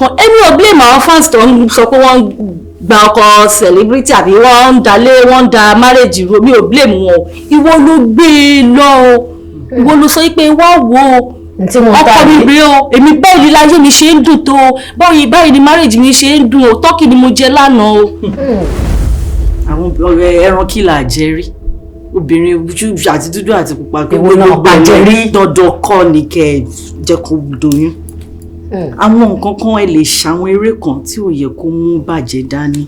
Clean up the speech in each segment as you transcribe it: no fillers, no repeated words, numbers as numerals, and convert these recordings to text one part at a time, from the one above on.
Kan èmi ò blame àwọn fans tó ń sọ pé wọ́n ń gba ọkọ celebrity àbí wọ́n ń dalé, wọ́n ń da marriage ro. Mi ò blame wọn o. Ìwọ ló gbé e lọ o, ìwọ ló sọ pé wá wo Tí mo ọkọ mi rèé o, èmi báyìí láyé mi ṣe ń dùn tó o, báyìí báyìí ni marriage mi ṣe ń dùn o, turkey ni mo jẹ lánàá o. Àwọn ọ̀rẹ́ ẹran kí là jẹ rí, obìnrin ojú àti dúdú àti pupa pé Èwo náà gbogbo ẹ̀ àjẹrí? Dandan kọ́ ni kẹ́ ẹ jẹ́ kó doyún. Àwọn nǹkan kan, ẹ lè ṣàwọn eré kan tí ò yẹ kó mú bàjẹ́ dání.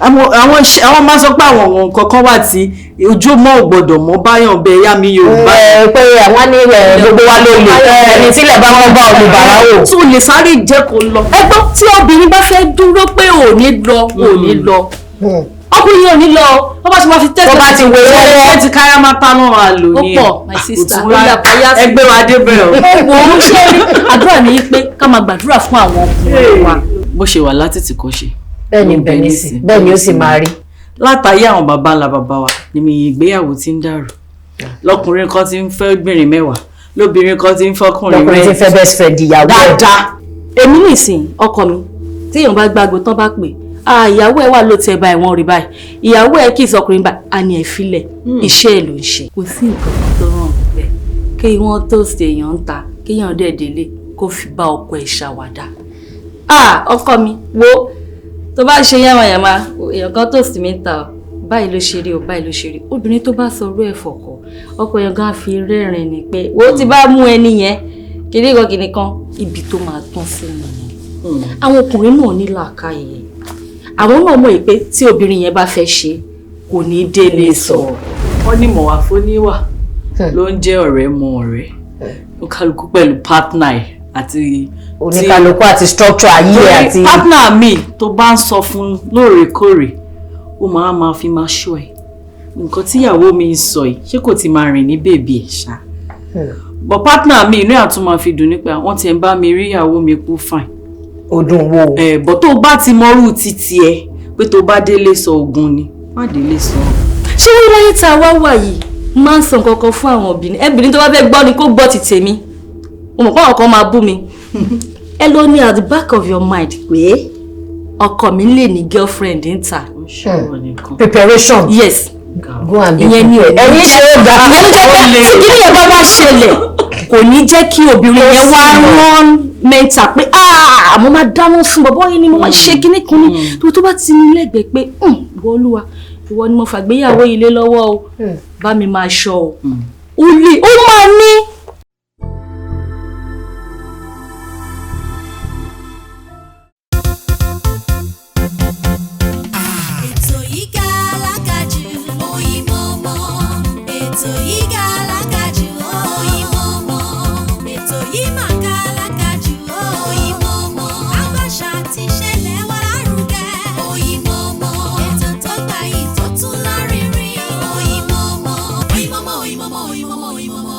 Àwọn máa ń sọ pé àwọn nǹkan kan wà tí ojú mọ́ ò gbọ́dọ̀ mọ́ báyọ̀ bẹ́ẹ̀ yá mi Yorùbá. Ẹ pé àwọn ní ẹ, gbogbo wa ló lè ẹni tílẹ̀ bá wọn bá olùbàrà wò. Tó lè sáré jẹ́ kó lọ. Ẹgbọ́n, tí obìnrin bá fẹ́ dúró pé ò ní lọ, ò ní lọ, ọkùnrin yẹn ò ní lọ, wọ́n bá ti máa fi tẹ́sí. Tó bá ti wé wọ́wọ́. Ṣé ti káyá máa pa náà wà lò Ó ní pọ̀, my sister. Òtún Ó yà payá sí. ẹgbẹ́ wa débẹ̀ o. Ó wò ó, ṣe rí àdúrà ní pé ká máa gbàdúrà fún àwọn ọkùnrin wa. Bó ṣe wà látìtì kọ́ ṣe. Bẹ́ẹ̀ ni, bẹ́ẹ̀ ni sì, bẹ́ẹ̀ ni ó sì máa rí. Látàyé àwọn baba ńlá baba wa ni mi ìgbéyàwó ti ń dàrú, lọkùnrin kan ti ń fẹ́ obìnrin 10, lóbìnrin kan ti ń fọkùnrin Lọkùnrin ti fẹ́ best friend ìyàwó ẹ̀. Dáadáa. Èmi nìsín, ọkọ mi, téèyàn bá gbàgbó tán bá pè ah, ìyàwó ẹ wà ló tiẹ̀ báyìí, wọ́n rí báyìí, ìyàwó ẹ kì í sọkùnrin báyìí, a ní ẹ filẹ̀, iṣẹ́ ẹ ló ń ṣe. Kò sí nǹkan kan tó ràn bẹ́ẹ̀ kí wọ́n tó ṣe èèyàn ń ta, kéèyàn dẹ̀ délé kó fi bá ọkọ ẹ̀ ṣàwàdà. Ah, ọkọ mi, wo tó bá ṣe yàmàyàmà, èèyàn kan tó sì mí ta ọ, báyìí ló ṣe rí o, báyìí ló ṣe rí. Obìnrin tó bá sọ orú ẹ̀ fọkọ, ọkọ yẹn gan fi rẹ́rìn ni pé wo ti bá mú ẹni yẹn kìnìún kan kìnìún kan, ibi tó máa tán sí nìyẹn. Àwọn ọkùnrin náà ní làákàyè, àwọn náà mọ̀ pé tí obìnrin yẹn bá fẹ́ ṣe, kò ní délé sọ. Wọ́n ní mọ̀wá fóníwà ló ń jẹ́ ọ̀rẹ́ mọ ọ̀rẹ́, oníkálukú pẹ̀lú partner ẹ̀ àti Oníkálukú àti structure ayé ẹ̀ àti. Partner mi tó bá ń sọ fún lóòrèkóòrè, ó máa máa fi máa ṣọ́ ẹ̀, nǹkan tíyàwó mi ń sọ yìí, ṣé kò ti máa rìn ní bèbí ẹ̀ ṣá? But partner mi, inú ẹ̀ àtún máa fi dùn nípa wọ́n ti ń bá mi rí ìyàwó mi kú fine. Ọdún wo. Ẹ̀ bọ̀ tó bá ti mọrú títí ẹ pé tó bá délé sọ ogun ni, má délé sọ. Ṣé wọ́n láyé tá a wá wà yìí, máa ń sọ nǹkan kan fún àwọn obìnrin, ẹbìnrin tó bá fẹ́ gbọ́ ni kó gbọ́ ti tèmi. Mo mọ̀ pé àwọn kan máa bú mi. Ẹ lọ ní at the back of your mind pé ọkọ mi lè ní girlfriend ń ta. Ó ń ṣòro nìkan. Preparation. Yes. Go and be Ìyẹn ni ò prepared. Ẹ̀yin ṣe é ga. Ìyẹn ní jẹ́ pé tí kíní yẹn bá wá ṣẹlẹ̀, kò ní jẹ́ kí obìnrin yẹn wá rán mẹ́ta pé ah, mo máa dáná sun bọ̀bọ́ yìí ni, mo máa ṣe kíní kan ní tó bá ti ní lẹ́gbẹ̀ẹ́ pé ìwọ Olúwa, ìwọ ni mo fàgbéyàwó ilé lọ́wọ́ o, bá mi máa ṣọ́ o, ó lè ó máa ní. Ètò yìí ga alágàjù, Oyinmomo. Ètò yìí ga alágàjù, Oyinmomo. Ètò yìí mà ga alágàjù, Oyinmomo. Àgbàṣà ti ṣẹlẹ̀ wá lárugẹ, Oyinmomo. Ètò tó gbayì tó tún lárinrin, Oyinmomo. Oyinmomo, Oyinmomo, Oyinmomo, Oyinmomo.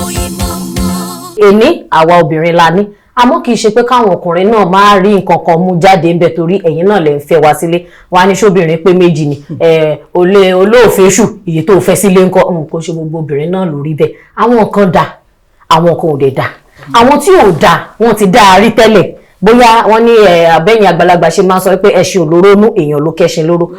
Oyinmomo. Èní àwa obìnrin la ní, àmọ́ kì í ṣe pé káwọn ọkùnrin náà máa rí nǹkan kan mú jáde ńbẹ, torí ẹ̀yin náà lè ń fẹ́ wá sílé wá ní sóbìnrin pé méjì ni olè olóòfin ṣù èyí tó fẹ́ sílé ńkọ́. Kò ṣe gbogbo obìnrin náà lórí bẹ́ẹ̀. Àwọn kan dà, àwọn kan ò dẹ̀ dà. Àwọn tí ò dà, wọ́n ti dá a rí tẹ́lẹ̀. Bóyá wọ́n ní abẹ́yìn àgbàlagbà ṣe máa ń sọ pé ẹṣin òlóró nú, èèyàn ló kẹ́ṣin lóró.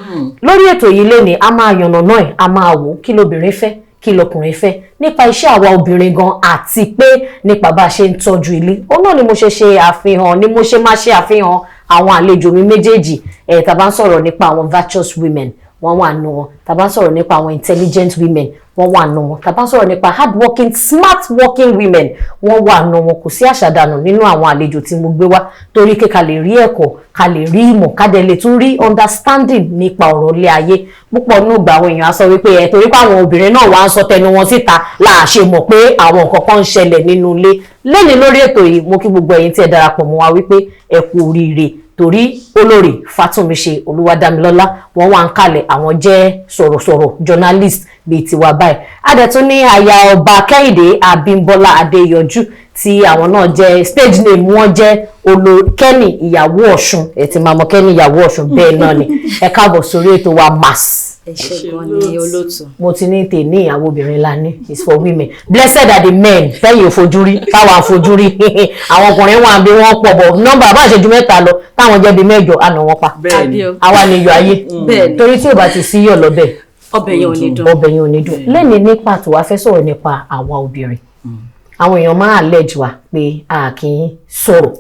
Lórí ètò yìí lénìí, a máa yànnà náà ẹ̀, a máa wò kí lóbìnrin fẹ́, kí lọkùnrin fẹ́ nípa iṣẹ́ àwa obìnrin gan, àti pé nípa bá a ṣe ń tọ́jú ilé. Òun náà ni mo ṣe ṣe àfihàn, ni mo ṣe máa ṣe àfihàn àwọn àlejò mi méjèèjì. Ẹ̀ tá a bá ń sọ̀rọ̀ nípa àwọn virtuous women, wọ́n wà nù wọn. Tá a bá ń sọ̀rọ̀ nípa àwọn intelligent women, wọ́n wà nù wọn. Tá a bá ń sọ̀rọ̀ nípa hardworking, smart working women, wọ́n wà nù wọn. Kò sí àṣàdànù nínú àwọn àlejò tí mo gbé wá, torí pé ká lè rí ẹ̀kọ́, ká lè rí ìmọ̀, ká dẹ̀ lè tún rí understanding nípa ọ̀rọ̀ ilé ayé. Púpọ̀ nínú ìgbà, àwọn èèyàn á sọ wípé ẹ̀ torí pé àwọn obìnrin náà wá ń sọ tẹnu wọn síta láà ṣe mọ̀ pé àwọn nǹkan kan ń ṣẹlẹ̀ nínú ilé. Lẹ́ni lórí ètò yìí, mo kí gbogbo ẹ̀yin tí ẹ darapọ̀ mọ́ wa wípé ẹ kú oríire, torí olórí Fátúnmiṣe Olúwadámilọ́lá, wọ́n wà ń kalẹ̀. Àwọn jẹ́ sọ̀rọ̀sọ̀rọ̀, journalist bíi tiwa báyìí. Adẹ̀tún ní aya ọba Kẹ́hìndé Abímbọ́lá Adéyọjú, tí àwọn náà jẹ́, stage name wọn jẹ́ olo Kenny Ìyàwó Ọ̀ṣun. Ẹ ti máa mọ Kenny Ìyàwó Ọ̀ṣun. Bẹ́ẹ̀ náà ni, ẹ káàbọ̀ sórí ètò wa, mass. Ẹ ṣé gan ni, olóòtú. Mo ti ní tèmi, àwọn obìnrin la ní, is for women. Blessed are the men tẹ́yìn ò fojú rí, táwa fojú rí. Àwọn ọkùnrin wà bí wọ́n pọ̀ bọ̀ nọ́mbà bá ṣe ju 3 lọ, táwọn jẹ́ bí 8, àná wọn pa. Bẹ́ẹ̀ni. Àbí o. Àwa ni iyọ̀ ayé. Bẹ́ẹ̀ni. Torí tí ò bá ti sí iyọ̀ lọ́bẹ̀, ọbẹ̀ yẹn ò ní dùn. Ọbẹ̀ yẹn ò ní dùn. Lẹ́ni ní pàtó, a fẹ́ sọ̀rọ̀ nípa àwa obìnrin. Àwọn èèyàn máa allege wa pé a kì í sọ̀rọ̀.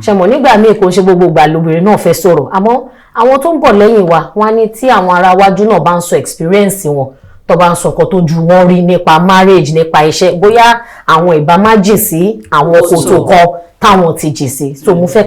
Ṣe mọ̀, nígbà míì, kò ń ṣe gbogbo ìgbà lóbìnrin náà fẹ́ sọ̀rọ̀, àmọ́ àwọn tó ń bọ̀ lẹ́yìn wa, wọ́n á ní tí àwọn ará wájú náà bá ń sọ experience wọn, tó bá ń sọ nǹkan tó ju wọ́n rí nípa marriage, nípa iṣẹ́, bóyá àwọn ìbá má jìn sí àwọn kòtò kan táwọn ti jìn sí. So mo fẹ́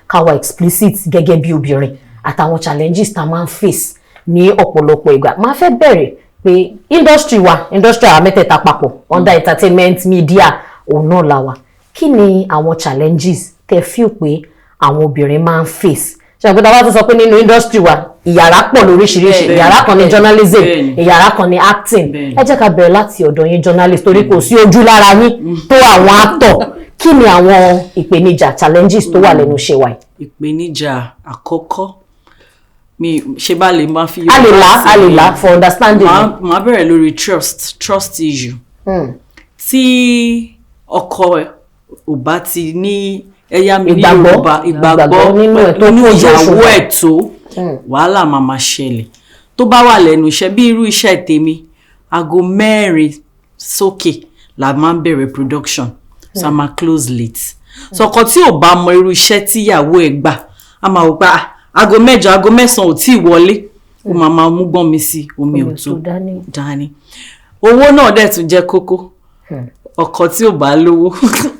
ká wà explicit gẹ́gẹ́ bí obìnrin àtàwọn challenges tá a máa ń face ní ọ̀pọ̀lọpọ̀ ìgbà. Máa fẹ́ bẹ̀rẹ̀ pé industry wa, industry àwọn mẹ́tẹ̀ẹ̀ta papọ̀, under entertainment media òun náà la wà. Kí ni àwọn challenges tẹ́ feel pé àwọn obìnrin máa ń face? Ṣe àgbẹ̀dá wa tún sọ pé nínú industry wa, ìyàrá pọ̀ lóríṣiríṣi. Ìyàrá kan ní journalism, ìyàrá kan ní acting. Ẹ jẹ́ ká bẹ̀rẹ̀ láti ọ̀dọ̀ yín, journalist, torí kò sí ojú lára yín tó àwọn actor. Kí ni àwọn ìpèníjà, challenges tó wà lẹ́nu iṣẹ́ wa yìí? Ìpèníjà àkọ́kọ́ mi, ṣe bá lè máa fi A lè là, a lè là for understanding. Màá bẹ̀rẹ̀ lórí trust issue. Tí ọkọ ẹ̀ ò bá ti ní ẹ̀yà mi ní Ìgbàgbọ́. Yorùbá, ìgbàgbọ́ Ìgbàgbọ́ nínú ẹ̀ tó nínú kójú ìyàwó òṣùwọ̀n. ẹ̀ tó, wàhálà máa ṣẹlẹ̀. Tó bá wà lẹ́nu iṣẹ́, bí irú iṣẹ́ tèmi, aago 4 sókè la máa ń bẹ̀rẹ̀ production, so a máa close late. So ọkọ tí ò bá mọ irú iṣẹ́ tí ìyàwó ẹ̀ gbà, a máa wò pé, "Ah, aago 8, aago 9 ò tí ì wọlé." Ó máa mú gbọ́n mi sí omi ò Omi ò tó tó dání. Dání. Owó náà dẹ̀ tún jẹ́ kókó. Ọkọ tí ò bá lówó,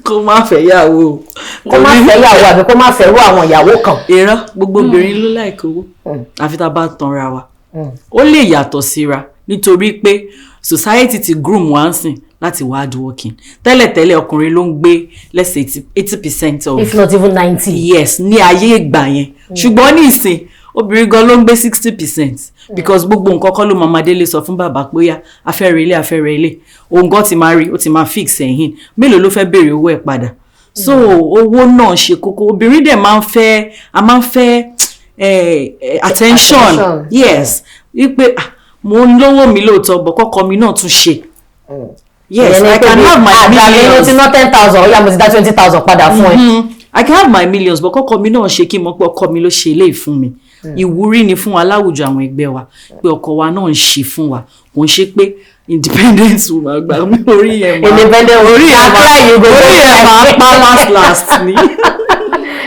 kó má fẹ́ yàwó o. Kó má fẹ́ yàwó àbí kó má fẹ́ rú àwọn ìyàwó kan? Irọ́, gbogbo obìnrin ló like owó, àfi tá a bá tanra wa. Ó lè yàtọ̀ síra nítorí pé society ti groom wá ń sìn láti wá hard working. Tẹ́lẹ̀tẹ́lẹ̀, ọkùnrin ló ń gbé, let's say 80% of If not even 90. Yes, ní ayé ìgbà yẹn. Ṣùgbọ́n ní ìsìn, obìnrin gan ló ń gbé 60%, because gbogbo nǹkan kọ́ ló máa máa délé sọ fún bàbá pé ó yá, afẹ́rẹ́ ilé, afẹ́rẹ́ ilé. Òun gan ti máa rí, ó ti máa fix ẹ̀yìn. Mélòó ló fẹ́ béèrè owó ẹ̀ padà? So owó náà ṣe kókó. Obìnrin dẹ̀ máa ń fẹ́, a máa ń fẹ́ attention. Attention. Yes, wípé, "Ah, mo ń lówó mi lóòótọ́, but kọ́kọ́ mi náà tún ṣe." Yes, I can have my Àgbà mi ló millions. ti ná 10,000, ó yá, mo ti dá 20,000 padà fún ẹ. I can have my millions, but kọ́kọ́ mi náà ṣe, kí n mọ̀ pé ọkọ mi ló ṣe eléyìí fún mi. Ìwúrí ni fún wa láwùjọ àwọn ẹgbẹ́ wa pé ọkọ wa náà ń ṣe fún wa. Kò ń ṣe pé independent woman gbà mí, orí yẹn máa Independent woman. orí yẹn máa Apply, you go orí yẹn máa pa last last ni.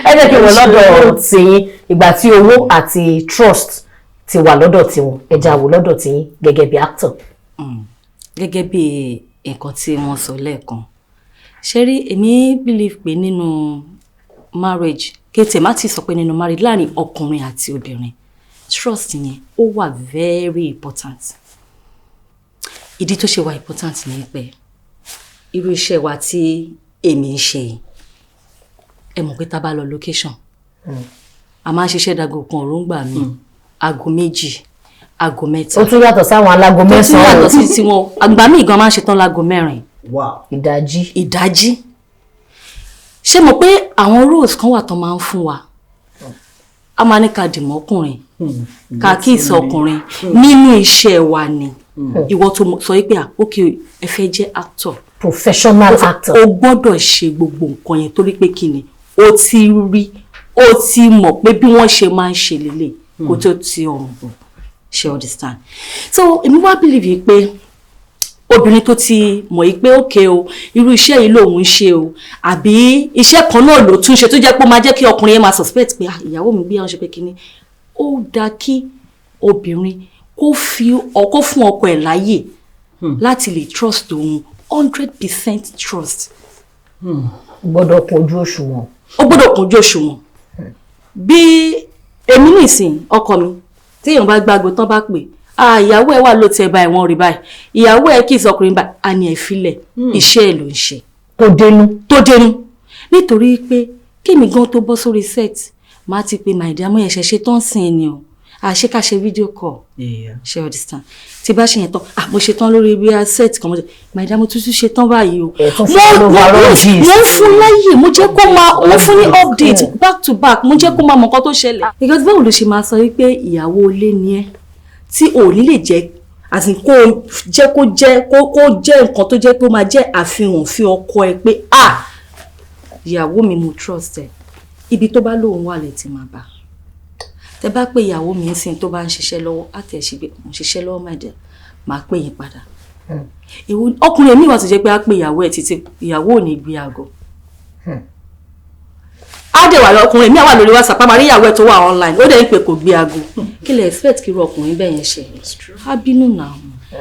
Ẹ jẹ́ kí n wọ lọ́dọ̀ tiyín. Ìgbà tí owó àti trust ti wà lọ́dọ̀ tiwọn, ẹ já wò lọ́dọ̀ tiyín gẹ́gẹ́ bí actor. Gẹ́gẹ́ bí nǹkan tí wọ́n sọ lẹ́ẹ̀kan, ṣe rí, èmi believe pé nínú marriage, kété má ti sọ pé nínú marriage, láàrin ọkùnrin àti obìnrin, trust yẹn ó wà very important. Ìdí tó ṣe wà important ni pé irú iṣẹ́ wa tí èmi ń ṣe yìí, ẹ mọ̀ pé tá a bá lọ location, a máa ń ṣiṣẹ́ dago kan òru ń gbà mí, aago 2, aago 3. Ó tún yàtọ̀ sáwọn alágo Tó tún 9. Yàtọ̀ sí tiwọn. Àgbà míì gan máa ń ṣetán láago 4. Ìdájí. Ìdájí. Ṣé mo pé àwọn roles kan wà tán máa ń fún wa, a máa ní ká dìmọ́ ọkùnrin, ká kiss ọkùnrin nínú iṣẹ́ wa ni. Ìwọ tó sọ wípé, ah, ok, ẹ fẹ́ jẹ́ actor, Professional actor, o gbọ́dọ̀ ṣe gbogbo nǹkan yẹn, torí pé kí ni, o ti rí, o ti mọ̀ pé bí wọ́n ṣe máa ń ṣe lélẹ̀ kó tó ti ọrùn bọ̀ ṣe, understand? So èmi wá believe yìí pé obìnrin tó ti mọ̀ yìí pé ókè o, irú iṣẹ́ yìí lòun ń ṣe o, àbí iṣẹ́ kan náà ló tún ṣe tó jẹ́ pé ó máa jẹ́ kí ọkùnrin yẹn máa suspect pé, ah, ìyàwó mi bí àwọn ṣe pé kíní. Ó dáa kí obìnrin kó fi ọkọ fún ọkọ ẹ̀ láàyè láti lè trust òun, 100% trust. Gbọ́dọ̀ kojú òṣùwọ̀n. Ó gbọ́dọ̀ kúnjú òṣùwọ̀n. Bí èmi nìsín, ọkọ mi, tí èèyàn bá gbàgbé tán bá pè, ah, ìyàwó ẹ̀ wà ló tiẹ̀ báyìí, wọ́n rí báyìí, ìyàwó ẹ̀ kiss ọkùnrin báyìí, a ní ẹ̀ filẹ̀, iṣẹ́ ẹ̀ ló ń ṣe. Tó dénú. Tó dénú, nítorí pé kémi gan tó bọ́ sórí set, máa ti pe, "My dear, mo ẹ̀ṣẹ̀ ṣe tán sìn ni o, àṣé ká ṣe video call?" Ṣe understand? Tí bá ṣe yẹn tán, ah, mo ṣe tán lórí bí a set kan, mo ṣe, "My dear, mo tún tún ṣe tán báyìí o." Ẹ̀ tún fún overall gist. Mo ń fún láyè, mo jẹ́ kó máa, mo fún ní update back to back, mo jẹ́ kó máa mọ nǹkan tó ṣẹlẹ̀. Because báwo ló ṣe máa sọ wípé ìyàwó ilé ni ẹ́? tí ò ní lè jẹ́, as in kó jẹ́ kó jẹ́ kó jẹ́ nǹkan tó jẹ́ pé ó máa jẹ́ àfihàn fún ọkọ ẹ pé, "Ah, ìyàwó mi, mo trust ẹ." Ibi tó bá lóun wà lẹ ti máa bá. Tẹ bá pé ìyàwó mi ń sìn, tó bá ń ṣiṣẹ́ lọ́wọ́, á tẹ̀ ṣe pé, "Mo ń ṣiṣẹ́ lọ́wọ́, my dear, máa pè yín padà." Èwo ọkùnrin mi wà tó jẹ́ pé á pé ìyàwó ẹ̀ títí, ìyàwó ò ní gbé aago. Á dẹ̀ wà, ọkùnrin mi wà lórí WhatsApp, á máa rí ìyàwó ẹ̀ tó wà online, ó dẹ̀ ń pè, kò gbé aago. Kí lẹ expect kí irú ọkùnrin bẹ́ẹ̀ yẹn ṣe? Á bínú náà.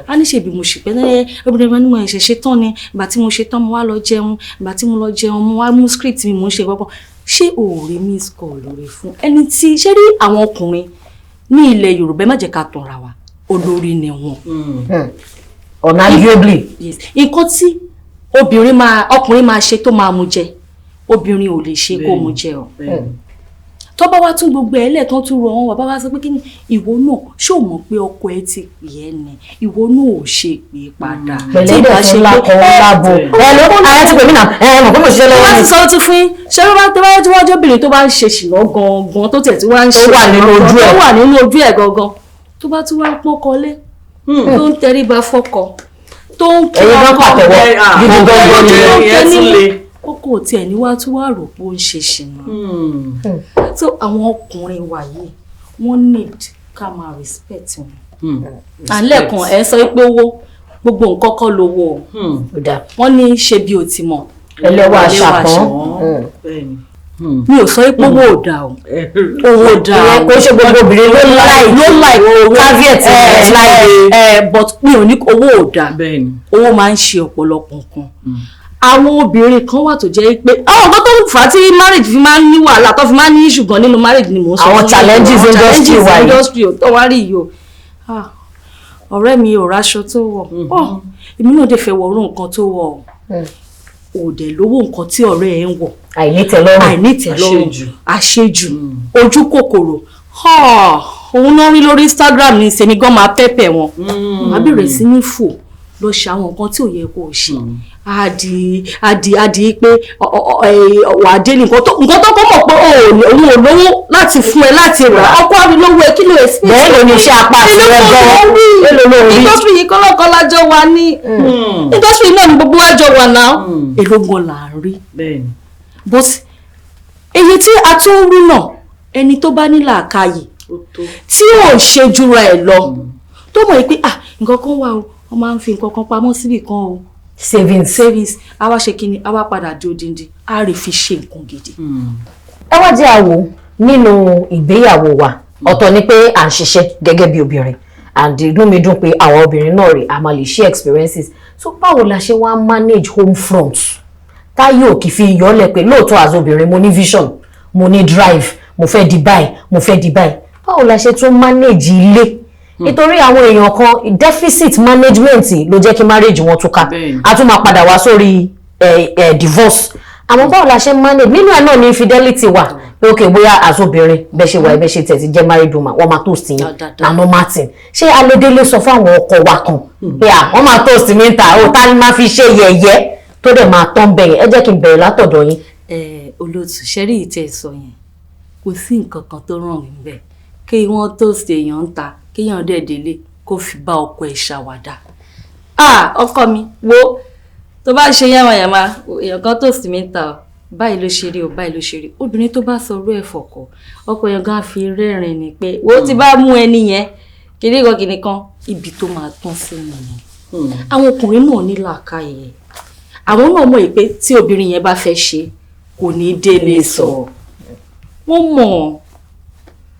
Á ní ṣe bí mo ṣe pẹ́ ẹ́, obìnrin máa ní mo ṣe ṣe tán ni. Ìgbà tí mo ṣe tán, mo wá lọ jẹun. Ìgbà tí mo lọ jẹun, mo wá mú script mi, mo ń ṣe gbọ́gbọ́n. Ṣé o ò rí miss call lórí fún ẹni tí ṣé rí? Àwọn ọkùnrin ní ilẹ̀ Yorùbá, ẹ má jẹ́ ká tanra wa, olórí ni wọn. Unarguably. Yes, nǹkan tí obìnrin máa, ọkùnrin máa ṣe tó máa mú jẹ, obìnrin ò lè ṣe kó mú jẹ o. Tó bá wá tún gbogbo ẹ̀ lẹ́ẹ̀tán, tún rọ wọn wà bá wá sọ pé, "Kí ni ìwọ náà ṣé o mọ̀ pé ọkọ ẹ ti pè ẹ́ ni? Ìwọ náà ò ṣe pè é padà." Pẹ̀lẹ́ dẹ̀ fún lakọ lábo ẹ ló ààrẹ ti pè mí náà, ẹ mọ̀ pé mo ṣiṣẹ́ Tó lọ́wọ́ bá ni. ti sọ tún fún yín, ṣé bá tó bá tí wọ́n jẹ́ obìnrin tó bá ń ṣe ṣìnà gangan, tó tẹ̀ tí wọ́n ń ṣe Tó wà nínú ojú ẹ̀. tó wà nínú ojú ẹ̀ gangan, tó bá tún wá ń pọ́n kọlé, tó ń tẹríba fọ́kọ, tó ń kí Ẹ̀yin náà ọkọ pàtẹ́wọ́ gidi gangan ni. tó ń Ìyẹn tẹ tún nímú, le. ọkọ ò tiẹ̀ ní wá tún wá rò pé ó ń ṣe ṣìnà. So àwọn ọkùnrin wa yìí, wọ́n need ká máa respect wọn. À ń lẹ́ẹ̀kan ẹ̀ sọ pé owó, gbogbo nǹkan kọ́ lówó o. Ó dáa. Wọ́n ní ṣe bí o ti mọ̀ ẹlẹ́wà àṣàpọ̀n. Bẹ́ẹ̀ni. Mi ò sọ pé owó ò dáa o, owó dáa Ìyẹn o. kò ṣe gbogbo obìnrin ló láì Ló like owó. Caveat ẹ̀ láì. But mi ò ní owó ò dáa. Owó máa ń ṣe ọ̀pọ̀lọpọ̀ nǹkan. Àwọn obìnrin kan wà tó jẹ́ pé àwọn nǹkan tó ń fà á tí marriage fi máa ń ní wàhálà, tó fi máa ń ní issue gan nínú marriage ni mò ń sọ Àwọn fún yín. challenges Àwọn industry challenges wa yìí. industry ò tó wá rí yìí o. Ah, ọ̀rẹ́ mi ò ráṣọ tó wọ̀ ọ́, èmi náà dẹ̀ fẹ́ wọ̀ orú nǹkan tó wọ̀ ọ́, ò dẹ̀ lówó nǹkan tí ọ̀rẹ́ ẹ̀ ń wọ̀. Àìnítẹ́lọ́rùn. Àìnítẹ́lọ́rùn. Àṣejù. Àṣejù, ojú kòkòrò. Òun náà rí lórí Instagram ní sẹ́mi gan máa pẹ́pẹ́ wọn, wàá bẹ̀rẹ̀ sí ní fò lọ ṣe àwọn nǹkan tí ò yẹ kó o ṣe. Á di á di á di pé wà á dé ní nǹkan tó kọ́ mọ̀ pé òun ò lówó láti fún ẹ láti rà, ọkọ àrí lówó ẹ, kí ló expect? Bẹ́ẹ̀ ló ní iṣẹ́ apá àti Èló ẹgbẹ́ ló rí? Èló ló rí? Industry yìí kọ́lọ́kọ́ lájọ wa ní industry náà ni gbogbo wa jọ wà náà. Èló gan là ń rí? But èyí tí a tún rí náà, ẹni tó bá ní làákàyè, Ó tó. tí ò ṣe jura ẹ̀ lọ, tó mọ̀ pé, ah, nǹkan kan wà o, wọ́n máa ń fi nǹkan kan pamọ́ síbì kan o. Savings. Savings. A wá ṣe kíni, a wá padà di odindi, a rè fi ṣe nǹkan gidi. Ẹ wá jẹ́ àwò nínú ìgbéyàwó wa. Ọ̀tọ̀ ni pé à ń ṣiṣẹ́ gẹ́gẹ́ bí obìnrin, and inú mi dùn pé àwọn obìnrin náà rè, a máa lè share experiences. So báwo la ṣe wá manage home front táyé ò kì í fi yọ́lẹ̀ pé lóòótọ́, as obìnrin, mo ní vision, mo ní drive, mo fẹ́ di báyìí, mo fẹ́ di báyìí? Báwo la ṣe tún manage ilé? Nítorí àwọn èèyàn kan, deficit management ló jẹ́ kí marriage wọn túká. A tún máa padà wá sórí divorce. Àmọ́ báwo la ṣe manage? Nínú ẹ̀ náà ní infidelity wà, pé ok, bóyá as obìnrin bẹ́ẹ̀ ṣe wà, bẹ́ẹ̀ ṣe tẹ̀ ti jẹ́ married woman, wọ́n máa toast yín na normal thing. Ṣé alédélé sọ fún àwọn ọkọ wa kan pé à wọ́n máa toast mi ta ó, tá ni máa fi ṣe yẹ̀yẹ́ tó dẹ̀ máa tán bẹ̀yẹn? Ẹ jẹ́ kí n bẹ̀rẹ̀ látọ̀dọ̀ yín. Ẹ olóòtú, ṣẹ́rí ìtẹ́ sọ yẹn, kò sí nǹkan kan tó ràn mí bẹ́ẹ̀ kí wọ́n toast èèyàn ń ta, kéèyàn dẹ̀ délé kó fi bá ọkọ ẹ̀ ṣàwàdà. "Ah, ọkọ mi, wo tó bá ṣe yàmàyàmà, èèyàn kan toast mi ń ta ọ, báyìí ló ṣe rí o, báyìí ló ṣe rí." Obìnrin tó bá sọ orú ẹ̀ fọkọ, ọkọ yẹn gan fi rẹ́rìn ni pé, "Wo ti bá mú ẹni yẹn kìnìún kan kìnìún kan." Ibi tó máa tán sí nìyẹn. Àwọn ọkùnrin náà ní làákàyè, àwọn náà mọ̀ pé tí obìnrin yẹn bá fẹ́ ṣe, kò ní délé sọ. Wọ́n mọ̀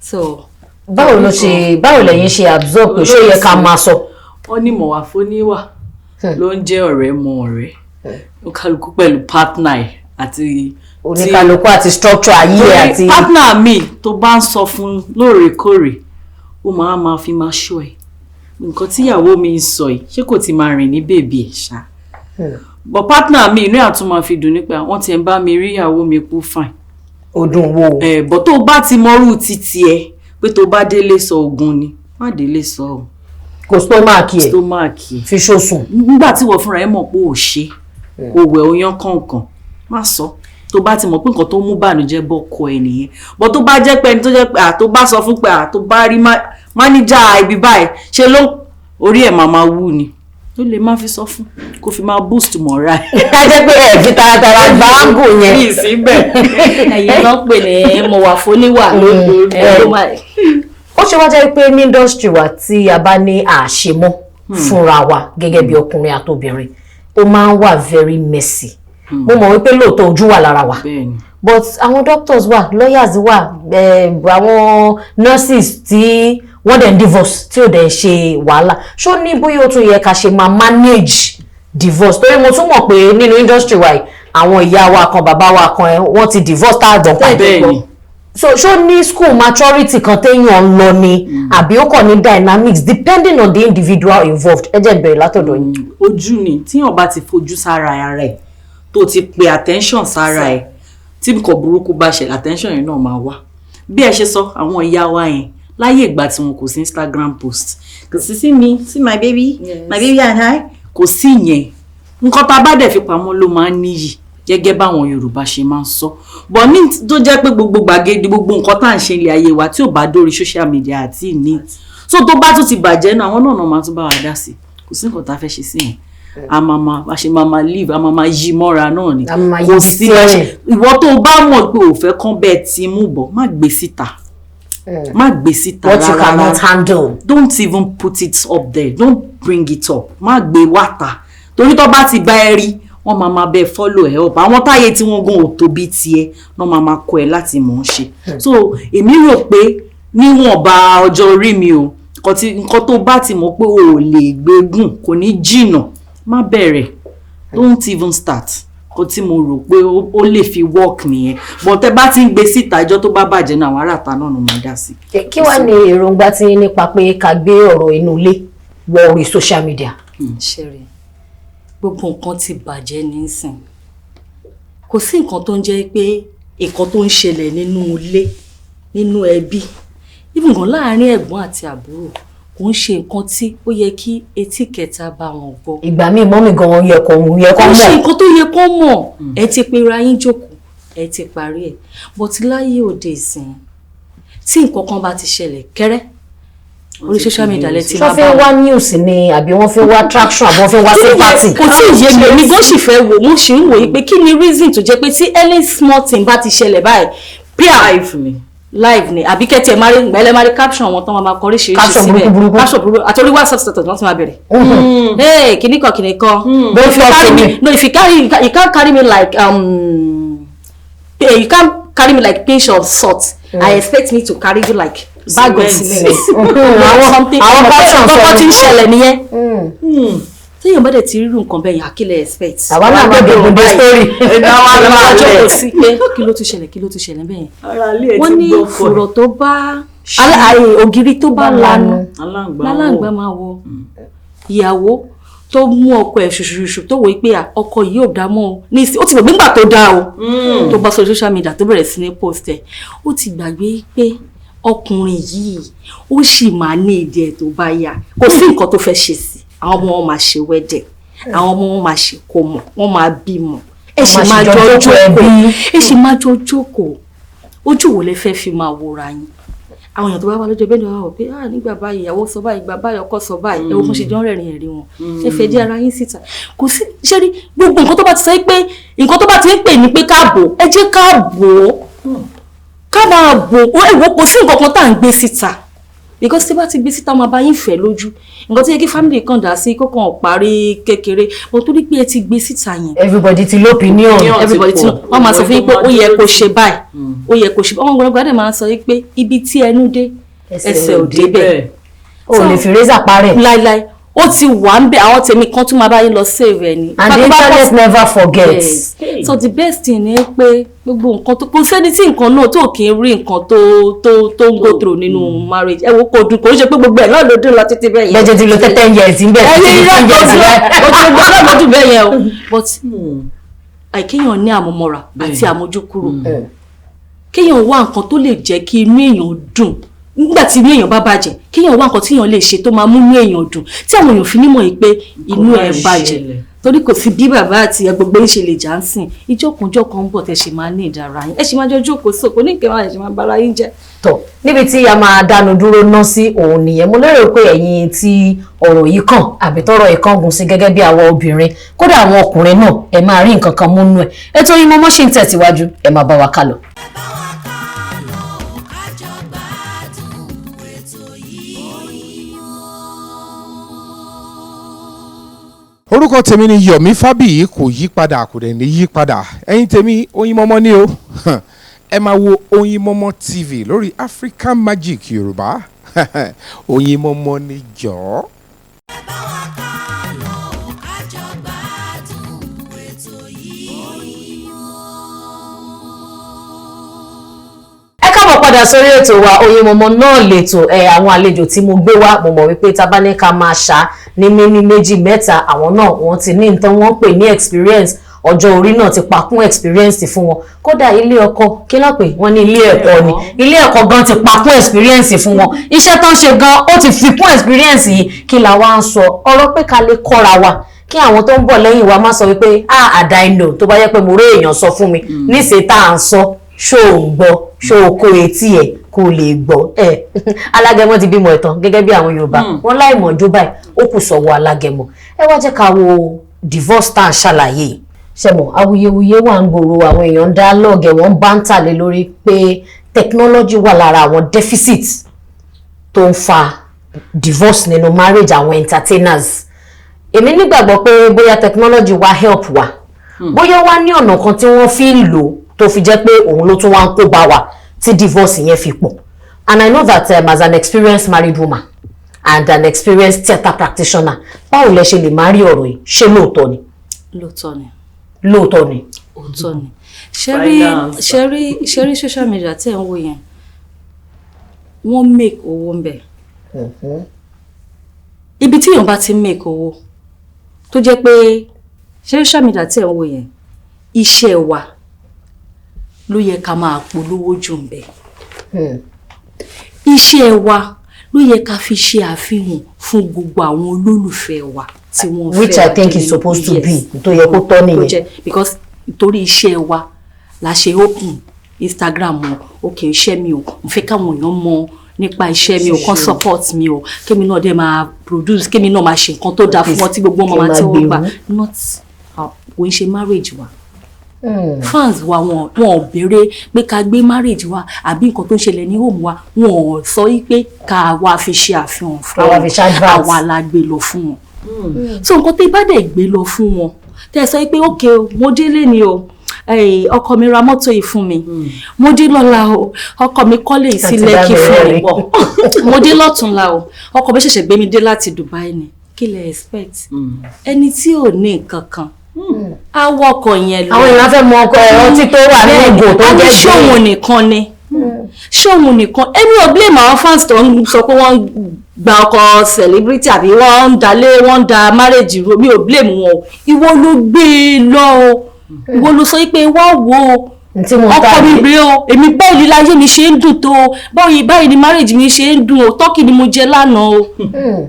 so. Báwo ló ṣe, báwo lẹ̀yin ṣe absorb pé ṣó yẹ ká máa sọ? Wọ́n ní mọ̀wá fóníwà ló ń jẹ́ ọ̀rẹ́ mọ ọ̀rẹ́. Oníkálukú pẹ̀lú partner ẹ̀ àti Oníkálukú àti structure ayé ẹ̀ àti. Partner mi tó bá ń sọ fún lóòrèkóòrè, ó máa máa fi máa ṣọ́ ẹ̀. Nǹkan tíyàwó mi ń sọ yìí, ṣé kò ti máa rìn ní bèbí ẹ̀ ṣá? But partner mi, inú ẹ̀ àtún máa fi dùn nípa wọ́n ti ń bá mi rí ìyàwó mi kú fine. Ọdún wo. Ẹ̀ bọ̀ tó bá ti mọrú títí ẹ pé tó bá délé sọ ogun ni, má délé sọ o. Kò stomach ẹ̀. Stomach ẹ̀. Fi ṣòsùn. Nígbà tí wọ́n fúnra ẹ mọ̀ pé ò ṣe, o wẹ̀, o yán kọ̀ọ̀kan, má sọ. Tó bá ti mọ̀ pé nǹkan tó mú bànújẹ́ bọ́ kọ ẹ nìyẹn. But tó bá jẹ́ pé ẹni tó jẹ́ pé tó bá sọ fún pé tó bá rí máníjà ibi báyìí, ṣe ló orí ẹ̀ máa máa wú ni, ó lè má fi sọ fún, kó fi máa boost moral. Ká jẹ́ pé ẹ̀ fi taratara gba áńgò yẹn. Ní ìsínbẹ̀. Ẹ̀yin náà pè ní mo wà fóníwà ló máa. Ó ṣe wá jẹ́ pé ní industry wa, tí a bá ní àṣemọ́ fúnra wa gẹ́gẹ́ bí ọkùnrin àtobìnrin, ó máa ń wà very messy. Mo mọ̀ wípé lóòótọ́ ojú wà lára wa, but àwọn doctors wà, lawyers wà, àwọn nurses tí wọ́n dẹ̀ ń divorce tí ò dẹ̀ ń ṣe wàhálà. Ṣó ní bóyá ó tún yẹ ká ṣe máa manage divorce? Torí mo tún mọ̀ pé nínú industry wa yìí, àwọn ìyá wa kan, bàbá wa kan, wọ́n ti divorce tá a gbọ̀n pa. So ṣó ní school maturity kan téèyàn ń lọ ni, àbí ó kàn ní dynamics depending on the individual involved? Ẹ jẹ́ bẹ̀rẹ̀ látọ̀dọ̀ yín. Ojú ni. Tíyàn bá ti fojú sára ara ẹ̀, tó ti pe attention sára ẹ̀, tí nǹkan burúkú bá ṣẹlẹ̀, attention yẹn náà máa wá. Bí ẹ ṣe sọ, àwọn ìyá wa yẹn láyé ìgbà tí wọn, kò sí Instagram post, kò sí "see me, see my baby, my baby and I", kò sí yẹn. Nǹkan tá a bá dẹ̀ fi pamọ́ ló máa ń níyì, gẹ́gẹ́ báwọn Yorùbá ṣe máa ń sọ. But ní tó jẹ́ pé gbogbo gbàgede, gbogbo nǹkan tá à ń ṣe ilé ayé wa, tí ò bá dórí social media àti ní, so tó bá tún ti bàjẹ́ náà, àwọn náà máa tún bá wa dá sí. Kò sí nǹkan tá a fẹ́ ṣe sí yẹn. A máa máa bá ṣe máa máa live, a máa máa yí mọ́ra náà ni. A máa máa Kò yí sí sí bá ṣe ẹ̀rìn. Ìwọ tó o bá mọ̀ pé ò fẹ́ kán bẹ́ẹ̀ ti mú bọ̀, má gbé síta, má gbé síta. What you Rárá. cannot handle. Don't even put it up there, don't bring it up, má gbé wáta, torí tó bá ti bá ẹ rí, wọ́n máa máa bẹ follow ẹ up. Àwọn táyé tí wọ́n gan ò tóbi tiẹ̀ náà máa máa kọ́ ẹ láti mọ̀ ọ́n ṣe. So èmi rò pé níwọ̀nba ọjọ́ orí mi o, nǹkan tó bá ti mọ̀ pé o ò lè gbégùn, kò ní jìnà, má bẹ̀rẹ̀, don't even start. Nǹkan tí mo rò pé ó lè fi work nìyẹn. But tẹ bá ti ń gbé síta, ìjọ tó bá bàjẹ́ náà, àwọn aráàta náà ló máa dá sí. Kí wàá ní èròǹgbà tí yín nípa pé ká gbé ọ̀rọ̀ inú ilé wọ orí social media? Ṣẹ̀rẹ̀, gbogbo nǹkan ti bàjẹ́ nísìn. Kò sí nǹkan tó ń jẹ́ pé nǹkan tó ń ṣẹlẹ̀ nínú ilé, nínú ẹbí, even gan láàárín ẹ̀gbọ́n àti àbúrò, kò ń ṣe nǹkan tí ó yẹ kí etí kẹta bá wọn gbọ́. Ìgbà míì, mummy gan yẹ kó Kò ń ṣe mọ̀. nǹkan tó yẹ kó mọ̀. Ẹ ti pera yín jókòó, ẹ ti parí ẹ̀. But láyé òde ìsìn, tí nǹkan kan bá ti ṣẹlẹ̀ kẹ́rẹ́, orí social media lẹ ti Ṣọ́ máa fi bá ń wọn. wá news ni, àbí wọ́n fi ń wá traction, àbí wọ́n fi ń wá sympathy? Kò tí ì yé mi. Èmi gan sì fẹ́ wò, mo sì ń wòye pé kí ni reason tó jẹ́ pé tí any small thing bá ti ṣẹlẹ̀ báyìí, pia Live ni. Live ni, àbí kẹ́tì ẹ̀ máa rí ìgbà ẹlẹ́ máa rí caption wọn tán, máa máa kọ oríṣiríṣi Caption síbẹ̀. burúkú burúkú. Caption burúkú, àti orí WhatsApp status wọ́n ti máa bẹ̀rẹ̀. Hey, kìnnìkan kìnnìkan. Don't If you talk carry to me me. No, if you carry, you can't carry me like you can't carry me like pinch of salt. I expect me to carry you like bag of cement. cement. Àwọn Something caption kọ́kọ́ sọ tí ń ni. ṣẹlẹ̀ nìyẹn. Téèyàn bá dẹ̀ ti rírun nǹkan bẹ́ẹ̀ yẹn, àkílẹ̀ expect. Àwa náà máa gbẹ̀gbẹ̀ dé story. Ẹ̀dá wa Àwọn máa jókòó lẹ̀. sí pé kí ló tún ṣẹlẹ̀, kí ló tún ṣẹlẹ̀ bẹ́ẹ̀ yẹn. Ara ilé ẹ Wọ́n ti ní gbọ́ ọkọ ẹ̀. fùrọ̀ tó bá ògiri tó bá lanu Aláǹgbá lálàǹgbá wọ̀. máa wọ. Ìyàwó tó mú ọkọ ẹ̀ ṣùṣùṣù, tó wò ó pé ọkọ yìí ò dá mọ́ o ní ìsìn, ó ti gbàgbé ńgbà tó dá o, tó bá sórí social media, tó bẹ̀rẹ̀ sí ní post ẹ̀, ó ti gbàgbé pé ọkùnrin yìí, ó sì máa ní ìdí ẹ̀ tó bá yá. Kò sí nǹkan tó fẹ́ ṣe sí. Àwọn ọmọ wọn máa ṣe wedding, àwọn ọmọ wọn máa ṣe kó mọ̀, wọ́n máa bímọ, ẹ sì Wọ́n máa máa jọ ṣe jọ jókòó jókòó ẹbí. Ẹ sì máa jọ jókòó. Ojú wo lẹ fẹ́ fi máa wòra yín? Àwọn èèyàn tó bá wà lọ́jọ́ bẹ́ẹ̀ ni wọ́n wọ̀ pé, ah, nígbà báyìí ìyàwó sọ báyìí, ìgbà báyìí ọkọ sọ báyìí, ẹ wo bó ṣe jọ ń rẹ̀rìn ẹ̀rí wọn. Ẹ fẹ́ dí ara yín síta. Kò sí ṣé rí gbogbo nǹkan tó bá ti sọ pé nǹkan tó bá ti ń pè ní pé káàbò, ẹ jẹ́ káàbò, ká máa bò ó. Ẹ wò, kò sí nǹkan kan tá à ń gbé síta, because tí bá ti gbé síta, máa bá yín fẹ́ lójú. Nǹkan tí yẹ kí family kan dá sí, kó kàn parí kékeré, but torí pé ẹ ti gbé síta yẹn, Everybody ti l'opinion. Opinion. Everybody tí Ti pọ̀. wọ́n máa sọ fún yín pé ó yẹ kó ṣe báyìí, ó yẹ kó ṣe báyìí. Ọmọ gbọ́dọ̀ máa ń sọ yín pé ibi tí ẹnu dé, ẹsẹ̀ ò débẹ̀. O lè fi razor parẹ́. Láíláí, ó ti wà ń bẹ. Àwọn tèmi kan tún máa bá yín lọ save ẹ ni. And the internet never forgets. Yes. So the best thing ni pé gbogbo nǹkan tó, kò sẹ́ni tí nǹkan náà tó kì í rí nǹkan tó ń go through nínú marriage. Ẹ wo, kò dùn, kò ń ṣe pé gbogbo ẹ̀ náà ló dùn lọ títí bẹ́ẹ̀ yẹn. Bẹ́ẹ̀ ti lo 10 years ń bẹ̀. Ẹni irọ́ 15 years ojú bẹ́ẹ̀. Ojú gbogbo náà ló dùn bẹ́ẹ̀ yẹn o, but àìkéèyàn ní àmúmọ́ra àti àmójúkúrò, kéèyàn wá nǹkan tó lè jẹ́ kí inú èèyàn dùn nígbà tí inú èèyàn bá bàjẹ́, kéèyàn wá nǹkan tí èèyàn lè ṣe tó máa mú inú èèyàn dùn, tí àwọn èèyàn fi nímọ̀ yìí pé inú ẹ̀ bàjẹ́. Torí kò sí bí bàbá àti ìyá gbogbo ń ṣe lè jà ń sìn, ìjọkùnjọkàn ń bọ̀ tẹ̀ ṣe máa ní ìdára yín, ẹ ṣe máa jọ jókòó sóko ní ìkẹwàá, ẹ ṣe máa bára yín jẹ́. Tọ níbi tí a máa dánu dúró ná sí òun nìyẹn. Mo lérò pé ẹ̀yin tí ọ̀rọ̀ yìí kàn àbí tọ́rọ̀ yìí kàn gùn sí gẹ́gẹ́ bí àwọn obìnrin, kódà àwọn ọkùnrin náà, ẹ máa rí nǹkan kan múnú ẹ̀. Ètò Oyinmomo ṣì ń tẹ̀síwájú, ẹ máa bá wa kálọ. Ẹ bá wa ká lọ, ká jọ gbádùn ètò yìí. Orúkọ tèmi ni Yomi Fabiyi, kò yí padà, kò dẹ̀ ní yí padà. Ẹ̀yin tèmi, Oyinmomo ni o. Ẹ máa wo Oyinmomo TV lórí African Magic Yorùbá. Oyinmomo ni jọ̀ọ́. Ẹ bá wa ká lọ, ká jọ gbádùn ètò yìí. Ẹ káàbọ̀ padà sórí ètò wa Oyinmomo náà lètò ẹ. Àwọn àlejò tí mo gbé wá, mo mọ̀ wípé tá bá ní ká máa ṣá ní mímí méjì mẹ́ta, àwọn náà wọ́n ti ní nǹkan wọ́n pè ní experience. Ọjọ́ orí náà ti pakún experience fún wọn. Kódà ilé ọkọ, kí ló pè wọ́n ní, ilé ẹ̀kọ́ ni, ilé ẹ̀kọ́ gan ti pakún experience fún wọn. Iṣẹ́ tó ń ṣe gan, ó ti fi kún experience yìí. Kí la wá ń sọ? Ọ̀rọ̀ pé ká lè kọ́ra wa, kí àwọn tó ń bọ̀ lẹ́yìn wa má sọ wípé, "Ah, àdá iná tó bá yẹ pé mo rí èèyàn sọ fún mi níṣẹ́ tá à ń sọ." Ṣó o ń gbọ́? Ṣó o kó etí ẹ̀ kó o lè gbọ́ ẹ? Alágẹmọ ti bímọ ẹ̀tàn gẹ́gẹ́ bí àwọn Yorùbá wọn láì mọ̀jú báyìí, ó kù sọ̀wọ́ alágẹmọ. Ẹ wá jẹ́ ká wo divorce tá à ń ṣàlàyé yìí. Ṣẹmọ, awuyewuye wà ń gbòòrò, àwọn èèyàn ń dá lọ́ọ̀gẹ̀, wọ́n bá ń tàlé lórí pé technology wà lára àwọn deficit tó ń fa divorce nínú marriage àwọn entertainers. Èmi nígbàgbọ́ pé bóyá technology wa help wa, bóyá wá ní ọ̀nà kan tí wọ́n fi ń lò tó fi jẹ́ pé òun ló tún wá ń kó bá wa tí divorce yẹn fi pọ̀. And I know that as an experienced married woman and an experienced theatre practitioner, báwo lẹ ṣe lè má rí ọ̀rọ̀ yìí? Ṣé lóòótọ́ ni? Lóòótọ́ ni. Lóòótọ́ ni. Òótọ́ ni. Ṣẹ́rí ṣẹ́rí ṣẹ́rí, social media tí ẹ̀ ń wò yẹn, wọ́n make owó ń bẹ̀. Ibi tí èèyàn bá ti make owó, tó jẹ́ pé social media tí ẹ̀ ń wò yẹn, iṣẹ́ wa ló yẹ ká máa polówó jù ń bẹ̀. Iṣẹ́ wa ló yẹ ká fi ṣe àfihàn fún gbogbo àwọn olólùfẹ́ wa tí wọ́n fẹ́. Which I think is supposed to be, tó yẹ kó tọ́ nìyẹn. Because torí iṣẹ́ wa la ṣe open Instagram o. Ok, iṣẹ́ mi o, mo fẹ́ káwọn èèyàn mọ̀ nípa iṣẹ́ mi o, kàn support mi o, kémi náà dẹ̀ máa produce, kémi náà máa ṣe nǹkan tó dáa fún wọn tí gbogbo wọn máa tẹ́wọ́ gbà. Not kò ń ṣe marriage wa. Fans wa, wọn ò béèrè pé ká gbé marriage wa àbí nǹkan tó ń ṣẹlẹ̀ ní home wa. Wọn ò sọ wípé ká wá fi ṣe àfihàn fún wọn. Àwa la gbé lọ fún wọn. So nǹkan tẹ́ bá dẹ̀ gbé lọ fún wọn, tẹ́ sọ pé, "Ok o, mo délé ni o, ọkọ mi ra mọ́tò yìí fún mi. Mo dé lọ́la o, ọkọ mi kọ́lé yìí sí Lẹ́kì fún mi. Mo dé lọ́túnla o, ọkọ mi ṣẹ̀ṣẹ̀ gbé mi dé láti Dubai ni." Kí lẹ expect? Ẹni tí ò ní nǹkan kan á wọkọ̀ yẹn lọ. Àwọn èèyàn fẹ́ mọ ọkọ ẹ̀, ọtí tó wà ní ìgò tó jẹ́. Ṣóun nìkan ni? Ṣóun nìkan? Èmi ò blame àwọn fans tó ń sọ pé wọ́n ń gba ọkọ celebrity àbí wọ́n ń dalé, wọ́n ń da marriage ro. Mi ò blame wọn o. Ìwọ ló gbé e lọ o, ìwọ ló sọ pé wá wo ọkọ mi rèé o, èmi báyìí láyé mi ṣe ń dùn tó o, báyìí báyìí ni marriage mi ṣe ń dùn o, turkey ni mo jẹ lánàá o,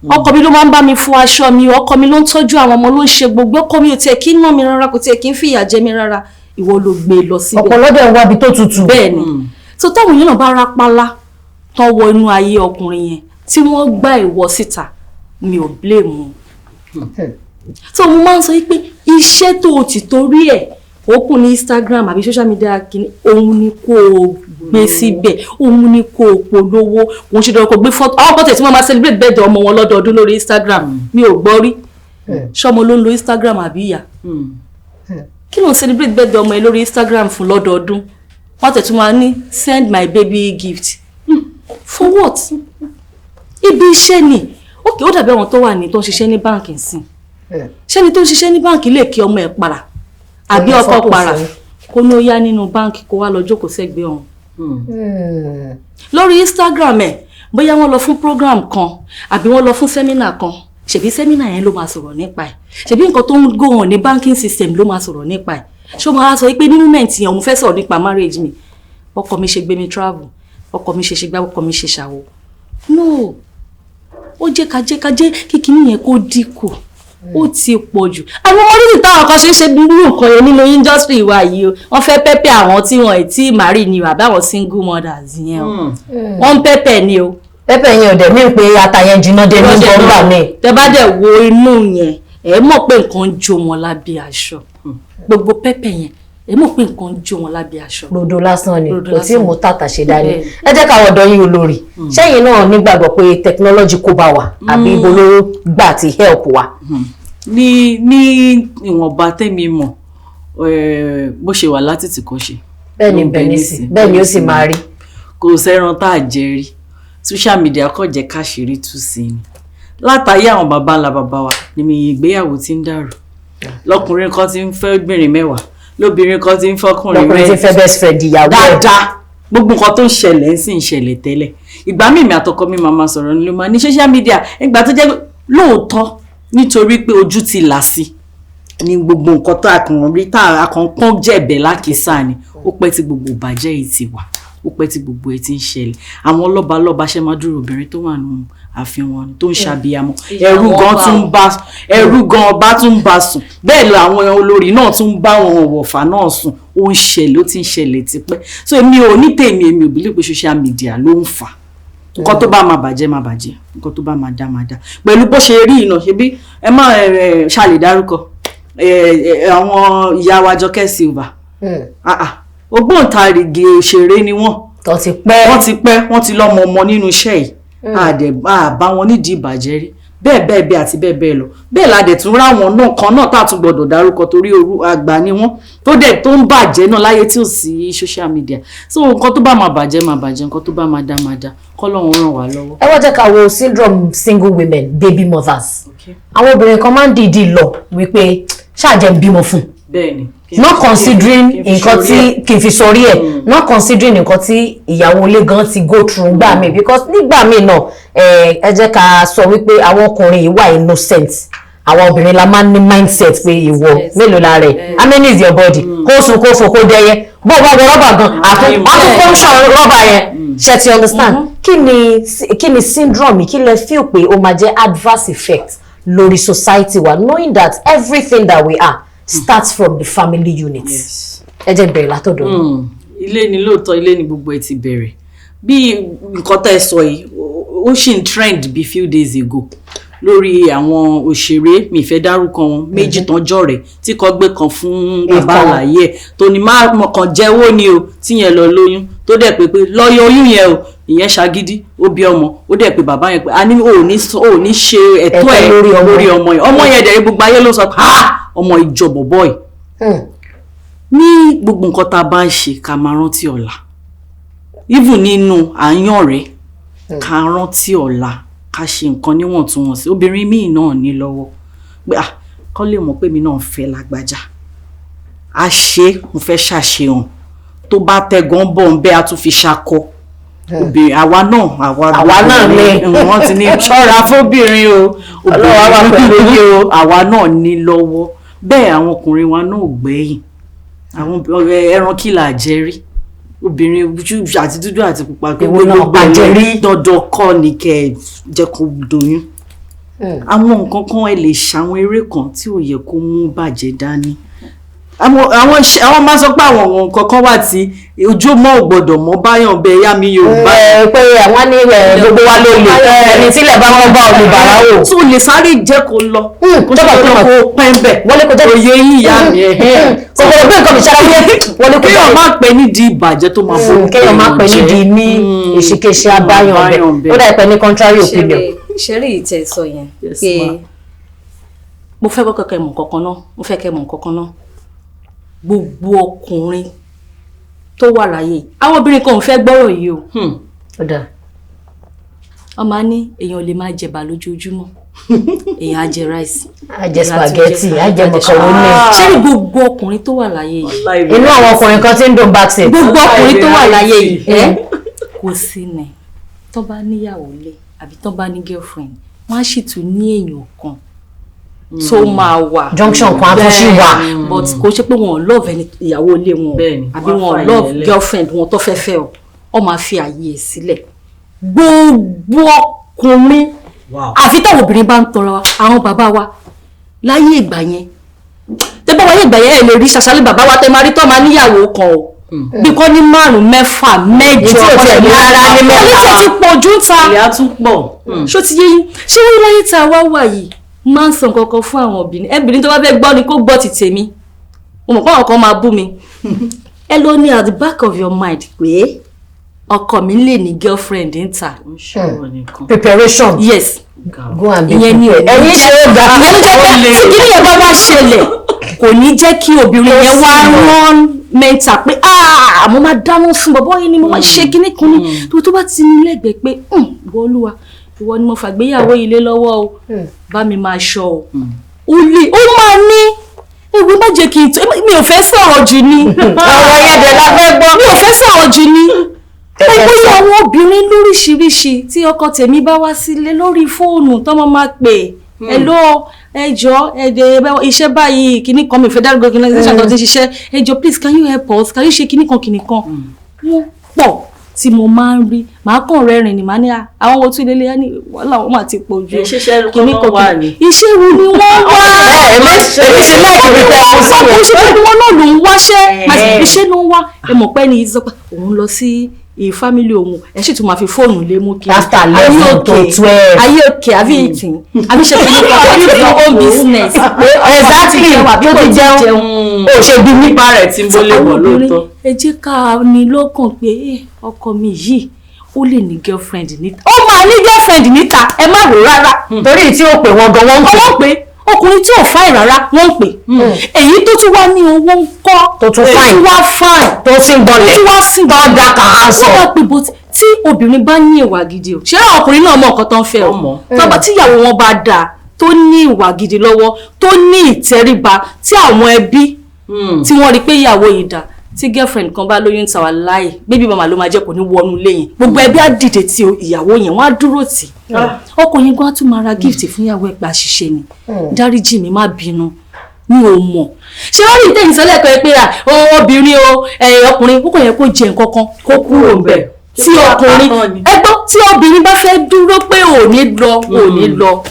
ọkọ mi ló máa ń bá mi fọ aṣọ mi, ọkọ mi ló ń tọ́jú àwọn ọmọ, ló ń ṣe gbogbo, ọkọ mi ò tiẹ̀ kí ń ná mi rárá, kò tiẹ̀ kí ń fìyà jẹ mi rárá. Ìwọ ló gbé e lọ síbẹ̀. Ọ̀pọ̀lọpọ̀ ń wábi tó tutù. Bẹ́ẹ̀ ni. So táwọn èèyàn náà bá rápálá tán wọ inú ayé ọkùnrin yẹn tí wọ́n gbá ìwọ síta, mi ò blame wọn. So mo máa ń sọ pé iṣẹ́ tó o ti torí ẹ̀ open ní Instagram àbí social media kìíní, òun ni kó o gbé síbẹ̀, òun ni kó o polówó. Òun ṣe dandan kó gbé fọ́tò àwọn kọ́tẹ̀ tí wọ́n máa celebrate birthday ọmọ wọn lọ́dọọdún lórí Instagram. Mi ò gbọ́ rí. Ṣọmọ ló ń lo Instagram àbí ìyá? Kí ló ń celebrate birthday ọmọ ẹ lórí Instagram fún lọ́dọọdún? Wọ́n tẹ̀ tún máa ní, "Send my baby gift." For what? Ibi iṣẹ́ ni. Ok, ó dàbí àwọn tó wà ní tó ń ṣiṣẹ́ ní báǹkì nsìn. Ṣẹ́ni tó ń ṣiṣẹ́ ní báǹkì lè kí ọmọ ẹ̀ para àbí ọkọ para, kó ní ó yá nínú báǹkì, kó wá lọ jókòó sẹ́gbẹ̀ẹ́ ọ̀hún lórí Instagram ẹ̀? Bóyá wọ́n lọ fún program kan àbí wọ́n lọ fún seminar kan, ṣèbí seminar yẹn ló máa sọ̀rọ̀ nípa ẹ̀, ṣèbí nǹkan tó ń go on ní banking system ló máa sọ̀rọ̀ nípa ẹ̀. Ṣó máa sọ pé ní moment yẹn, òun fẹ́ sọ̀rọ̀ nípa marriage mi, ọkọ mi ṣe gbé mi travel, ọkọ mi ṣe ṣe gbá, ọkọ mi ṣe ṣàwò? No. Ó jẹ́ ká jẹ́ ká jẹ́ kí kinní yẹn kó dínkù. Ó ti pọ̀ jù. Àwọn orílẹ̀ táwọn kan ṣe ń ṣe irú nǹkan yẹn nínú industry wa yìí o, wọ́n fẹ́ pepper àwọn tí wọ́n ì tí marry ni o, àbí àwọn single mothers yẹn o, wọ́n ń pepper ni o. Pepper yẹn ò dẹ̀ mí pé ata yẹn jiná dé ní gbọ̀ngbà mi. Tẹ bá dẹ̀ wo inú yẹn, ẹ mọ̀ pé nǹkan ń jó wọn lábẹ́ aṣọ. Gbogbo pepper yẹn, ẹ mọ̀ pé nǹkan ń jó wọn lábẹ́ aṣọ. Rodo lásán ni. Rodo Kò tí ì lásán. Mú tàtà ṣe dání. Bẹ́ẹ̀ni. Ẹ jẹ́ ká wọ̀dọ̀ yín, olórí. Ṣẹ́yìn náà nígbàgbọ́ pé technology kó bá wa, àbí ibo ló gbà ti help wa? Ní ìwọ̀nba tẹ́mi mọ̀, bó ṣe wà látìtì kọ́ ṣe Bẹ́ẹ̀ ni. ló ń bẹ Bẹ́ẹ̀ ni nísìn. Bẹ́ẹ̀ ni ó sì máa rí. Kò sẹ́ran tá a jẹ rí. Social media kò jẹ́ káṣírí tú sí ni. Látàyé àwọn baba ńlá baba wa ni mi ìgbéyàwó ti ń dàrú, lọkùnrin kan ti ń fẹ́ obìnrin 10, lóbìnrin kan ti ń fọ́kùnrin. Lọkùnrin ti fẹ́ best friend ìyàwó ẹ̀. Dáadáa, gbogbo nǹkan tó ń ṣẹlẹ̀ ń sì ń ṣẹlẹ̀ tẹ́lẹ̀. Ìgbà míì, mi àtọkọ mi máa ma sọ̀rọ̀ ní ló máa ní social media. Ìgbà tó jẹ́ pé lóòótọ́, nítorí pé ojú ti là sí ní gbogbo nǹkan tó àkàn rí tá a kàn pọ́n jẹ̀bẹ̀ lákìsà ni. Ó pẹ́ tí gbogbo ìbàjẹ́ yìí ti wà, ó pẹ́ tí gbogbo ẹ̀ ti ń ṣẹlẹ̀. Àwọn lọ́balọ́ba ṣe máa dúró, obìnrin tó wà nù ààfin wọn tó ń ṣàbíyamọ, ẹrú gan tún bá ẹrú gan ọba tún bá sùn. Bẹ́ẹ̀ lọ àwọn olórí náà tún bá àwọn ọ̀wọ̀fà náà sùn. Ó ń ṣẹlẹ̀, ó ti ń ṣẹlẹ̀ tipẹ́. So èmi ò ní tèmi, èmi ò believe pé social media ló ń fà á. Nǹkan tó bá máa bàjẹ́ máa bàjẹ́, nǹkan tó bá máa dá máa dá. Pẹ̀lú bó ṣe rí iná ṣebí ẹ má ẹ ṣàlè dárúkọ àwọn ìyá wa Jọkẹ́ Silva. Ah, ah, ògbóǹtarìgì òṣèré ni wọ́n. Tó ti pẹ́. Wọ́n ti pẹ́, wọ́n ti lọ́mọ ọmọ nínú iṣẹ́ yìí. Àdẹ̀ àbá wọn nídìí ìbàjẹ́ rí, bẹ́ẹ̀ bẹ́ẹ̀ bẹ́ẹ̀ àti bẹ́ẹ̀ bẹ́ẹ̀ lọ. Bẹ́ẹ̀ la dẹ̀ tún ráwọn náà kan náà tá a tún gbọ́dọ̀ dárúkọ torí orú àgbà ni wọ́n, tó dẹ̀ tó ń bàjẹ́ náà láyé tí ò sí social media. So nǹkan tó bá máa bàjẹ́ máa bàjẹ́, nǹkan tó bá máa dá máa dá. Kọ́lọ́run ràn wá lọ́wọ́. Ẹ wá jẹ́ ká wo syndrome single women, baby mothers. Àwọn obìnrin kan máa ń dìídì lọ wípé ṣáà jẹ́ ń bímọ fún un, Bẹ́ẹ̀ni. not considering nǹkan tí kì í fi sọrí ẹ̀, not considering nǹkan tí ìyàwó ilé gan ti go through gbà mí, because nígbà míì náà, ẹ jẹ́ ká sọ wípé àwọn ọkùnrin yìí wà innocent. Àwọn obìnrin la máa ń ní mindset pé ìwọ mélòó la rẹ̀, how many is your body, kó sùn, kó fò, kó dẹyẹ, bó o bá wọ rọ́bà gan, àtún function rọ́bà yẹn. Ṣe ti understand? Kí ni syndrome yìí, kí lẹ feel pé ó máa jẹ́ adverse effect lórí society wa, knowing that everything that we are starts from the family unit? Yes. Ẹ jẹ́ n bẹ̀rẹ̀ látọ̀dọ̀ yín. Ilé ni lóòótọ́, ilé ni gbogbo ẹ ti bẹ̀rẹ̀. Bí nǹkan tẹ́ ẹ sọ yìí, ó ṣì ń trend bí few days ago lórí àwọn òṣèré, mi fẹ́ dárúkọ wọn, méjì tán jọ̀rẹ́ tí kò gbé kan fún bàbá Ìkan. àlàyé ẹ̀ tó ní má kàn jẹ́wọ́ ni o, tíyẹn lọ lóyún, tó dẹ̀ pé lọ́yọ̀ oyún yẹn o, ìyẹn ṣagídí, ó bí ọmọ, ó dẹ̀ pé bàbá yẹn pé a ní ò ní ṣe ẹ̀tọ́ Ẹ̀tọ́ ẹ̀ lórí ọmọ. Lórí ọmọ yẹn. Ọmọ yẹn dẹ̀ gbogbo ayé ló sọ pé, "Ah, ọmọ ìjọ bọ̀bọ̀ yìí." Ní gbogbo nǹkan tá a bá ń ṣe, ká máa rántí ọ̀la. Even nínú àyàn rẹ̀, ká rántí ọ̀la, ká ṣe nǹkan níwọ̀ntúnwọ̀nsì. Obìnrin míì náà ní lọ́wọ́ pé, ah, kọ́ lè mọ̀ pé mi náà fẹ́ lágbájá, a ṣe é, mo fẹ́ ṣàṣehàn, tó bá tẹ̀gàn bọ̀ ń bẹ́, a tún fi ṣakọ obìnrin. Àwa náà, àwa Àwa náà ni. Wọ́n ti ní ṣọ́ra fóbìnrin o. Ọlọ́run á wà pẹ̀lú yín o. Àwa náà ní lọ́wọ́ bẹ́ẹ̀. Àwọn ọkùnrin wa náà ò gbẹ́yìn. Àwọn ẹran kí là jẹ rí, obìnrin ojú àti dúdú àti pupa. Èwo náà Gbogbo ẹ̀ àjẹrí. Dandan kọ́ ni kẹ́ ẹ jẹ́ kó doyún. Àwọn nǹkan kan, ẹ lè ṣàwọn eré kan tí ò yẹ kó mú bàjẹ́ dání. Àwọn máa sọ pé àwọn nǹkan kan wà tí ojú mọ́ ò gbọ́dọ̀ mọ́ báyọ̀ bẹ́ẹ̀ yá mi Yorùbá. Ẹ pé àwọn ní ẹ, gbogbo wa ló lè ẹni tílẹ̀ bá mọ́ bá olùbàrà wò. Tó lè sáré jẹ́ kó lọ kó Jọba ṣe tó mọ̀. kó pẹ́ ń bẹ̀. Wọlé kó jáde. Òye yín, ìyá mi ẹ̀. Kòkòrò gbé nǹkan mi sára wọlé wọlé kó Kéèyàn jáde. má pẹ́ nídìí ìbàjẹ́ tó máa forúkọ Kéèyàn má pẹ́ èèyàn jẹ́. nídìí ní èsìkéṣe abáyàn Abáyàn bẹ̀. bẹ̀. Ó dà pẹ́ ní contrary opinion. Ṣeré ìtẹ̀ sọ yẹn Yes, pé ma. Mo fẹ́ kọ́kọ́ kẹ́ mọ̀ kankan náà, mo fẹ́ kẹ́ mọ̀ kankan náà. Gbogbo ọkùnrin tó wà láyé, àwọn obìnrin kan ò fẹ́ gbọ́rọ̀ yìí o. Ó dà. Wọ́n máa ní èèyàn lè máa jẹ̀bà lójoojúmọ́, èèyàn á jẹ rice, Á jẹ spaghetti, á jẹ macaroni. Ṣé ní gbogbo ọkùnrin tó wà láyé yìí, Inú àwọn ọkùnrin kan tí ń dùn back seat. gbogbo ọkùnrin tó wà láyé yìí, ẹ kò sí ní tó bá níyàwó lé àbí tó bá ní girlfriend, wọ́n á sì tún ní èèyàn kan tó máa wà. Junction kan á tún ṣì wà. But kò ṣe pé wọn ò love ẹni ìyàwó ilé wọn o, àbí wọ́n á wọn ò fààyè love lẹ̀. girlfriend wọn tó fẹ́ fẹ́ o. Ọ máa fi àyè ẹ̀ sílẹ̀, gbogbo ọkùnrin. Àfi táwọn obìnrin bá ń tọrọ wa, àwọn bàbá wa Láyé ìgbà yẹn, tẹ bá wáyé ìgbà yẹn, ẹ lè rí ṣàṣàlẹ̀ bàbá wa tẹ máa rí tọ́ máa níyàwó kan o, bí kò ní márùn, mẹ́fà, mẹ́jọ. Èyí tí ò tiẹ̀ ní rárá ní mẹ́ta. Èyí tí ò ti pọ̀ jù ń ta. Ilé á tún pọ̀. Ṣó ti yé yín? Ṣé wọ́n láyé tá a wá wà yìí, máa ń sọ nǹkan kan fún àwọn obìnrin. Ẹbìnrin tó bá fẹ́ gbọ́ ni kó gbọ́ ti tèmi. Mo mọ̀ pé àwọn kan máa bú mi. Ẹ lọ ní at the back of your mind pé ọkọ mi lè ní girlfriend ń ta. Ṣòro nìkan. Preparation. Yes. Go and be Ìyẹn ni ò prepared. ní Ẹ̀yin ṣe é ga. Ìyẹn ló jẹ́ pé tí kíní yẹn bá wá ṣẹlẹ̀, kò ní jẹ́ kí obìnrin yẹn wá rán mẹ́ta pé, "Ah, mo máa dáná sun bọ̀bọ́ yìí ni, mo máa ṣe kíní kan ní." Tó bá ti ní lẹ́gbẹ̀ẹ́ pé, "Ìwọ Olúwa, ìwọ ni mo fàgbéyàwó ilé lọ́wọ́ o, bá mi máa ṣọ́ o," ó lè ó máa ní ewu. Má jẹ́ kí n tó, mi ò fẹ́ sọ̀rọ̀ jù ni. Ọ̀rọ̀ yẹn dẹ̀ la fẹ́ gbọ́. Mi ò fẹ́ sọ̀rọ̀ jù ni. Ẹ fẹ́ Bóyá sọ. àwọn obìnrin lóríṣiríṣi tí ọkọ tèmi bá wá sílé, lórí fóònù tọ́mọ máa pè, "Hello, ẹ jọ̀ọ́, ẹ iṣẹ́ báyìí, kíní kan, mi ò fẹ́ dárúkọ organization tó ti ń ṣiṣẹ́, ẹ jọ̀ọ́, please, can you help us, can you ṣe kíní kan kíní kan?" Wọ́n pọ̀ tí mo máa ń rí, màá kàn rẹ́rìn ni, màá ní, "À, àwọn wo tún lélẹ̀?" Ní wàhálà wọn máa ti pọ̀ jù. Ẹ ṣiṣẹ́ Kíní kọ́ kan wà kíní ní. Iṣẹ́ wo ni wọ́n wá? Èmi ṣe láìpẹ́ rí tẹ́ fún sí Kò ṣe pé wọn náà ló ń wáṣẹ́, iṣẹ́ ló ń wá. Ẹ mọ̀ pé ní sọ pé òun lọ sí family òun, ẹ sì tún máa fi fóònù lé mú kiri. After 11 to 12. Ayé òkè àbí ìtìn àbí ṣe kí nípa your own business. Exactly, tó ti jẹun, ó ṣe bí mi. Nípa rẹ̀ tí ń bólé Àwọn wọ̀ obìnrin, lóòótọ́. ẹ jẹ́ ká ní lọ́kàn pé ọkọ mi yìí, ó lè ní girlfriend níta, ó máa ní girlfriend níta, ẹ má rò rárá. Torí tí ó pè wọ́n gan, wọ́n ń pè. Ọwọ́ pé ọkùnrin tí ò fine rárá, wọ́n ń pè. Èyí tó tún wá ní owó ń kọ́? Tó tún Tó fine. tún wá fine. Tó sì ń Tó gbọ́lẹ̀. tún wá sí. Tó da kà á sọ. Wọ́n bá pè bó tí obìnrin bá ní ìwà gidi o, ṣé àwọn ọkùnrin náà mọ nǹkan tó ń fẹ́ o? Ó mọ̀. Tọ́ba tíyàwó wọn bá dáa, tó ní ìwà gidi lọ́wọ́, tó ní ìtẹríba, tí àwọn ẹbí tí wọ́n rí pé ìyàwó yìí dáa, tí girlfriend kan bá lóyún tàwa láì, baby mama ló máa jẹ́, kò ní wọnú ilé yẹn. Gbogbo ẹbí á dìde tí ìyàwó yẹn, wọ́n á dúró tì. Ọkọ yẹn gan á tún máa ra gift fún ìyàwó ẹ̀ pé, àṣìṣe ni, dáríjì mi, má bínú, mi ò mọ̀. Ṣé wọ́n rí ìtẹ̀yìn sọ́lẹ̀ pé à obìnrin o, ọkùnrin ó kò yẹ kó jẹ nǹkan kan kó kúrò ńbẹ̀. Tí ọkùnrin, ẹgbọ́n, tí obìnrin bá fẹ́ dúró pé ò ní lọ, ò ní lọ,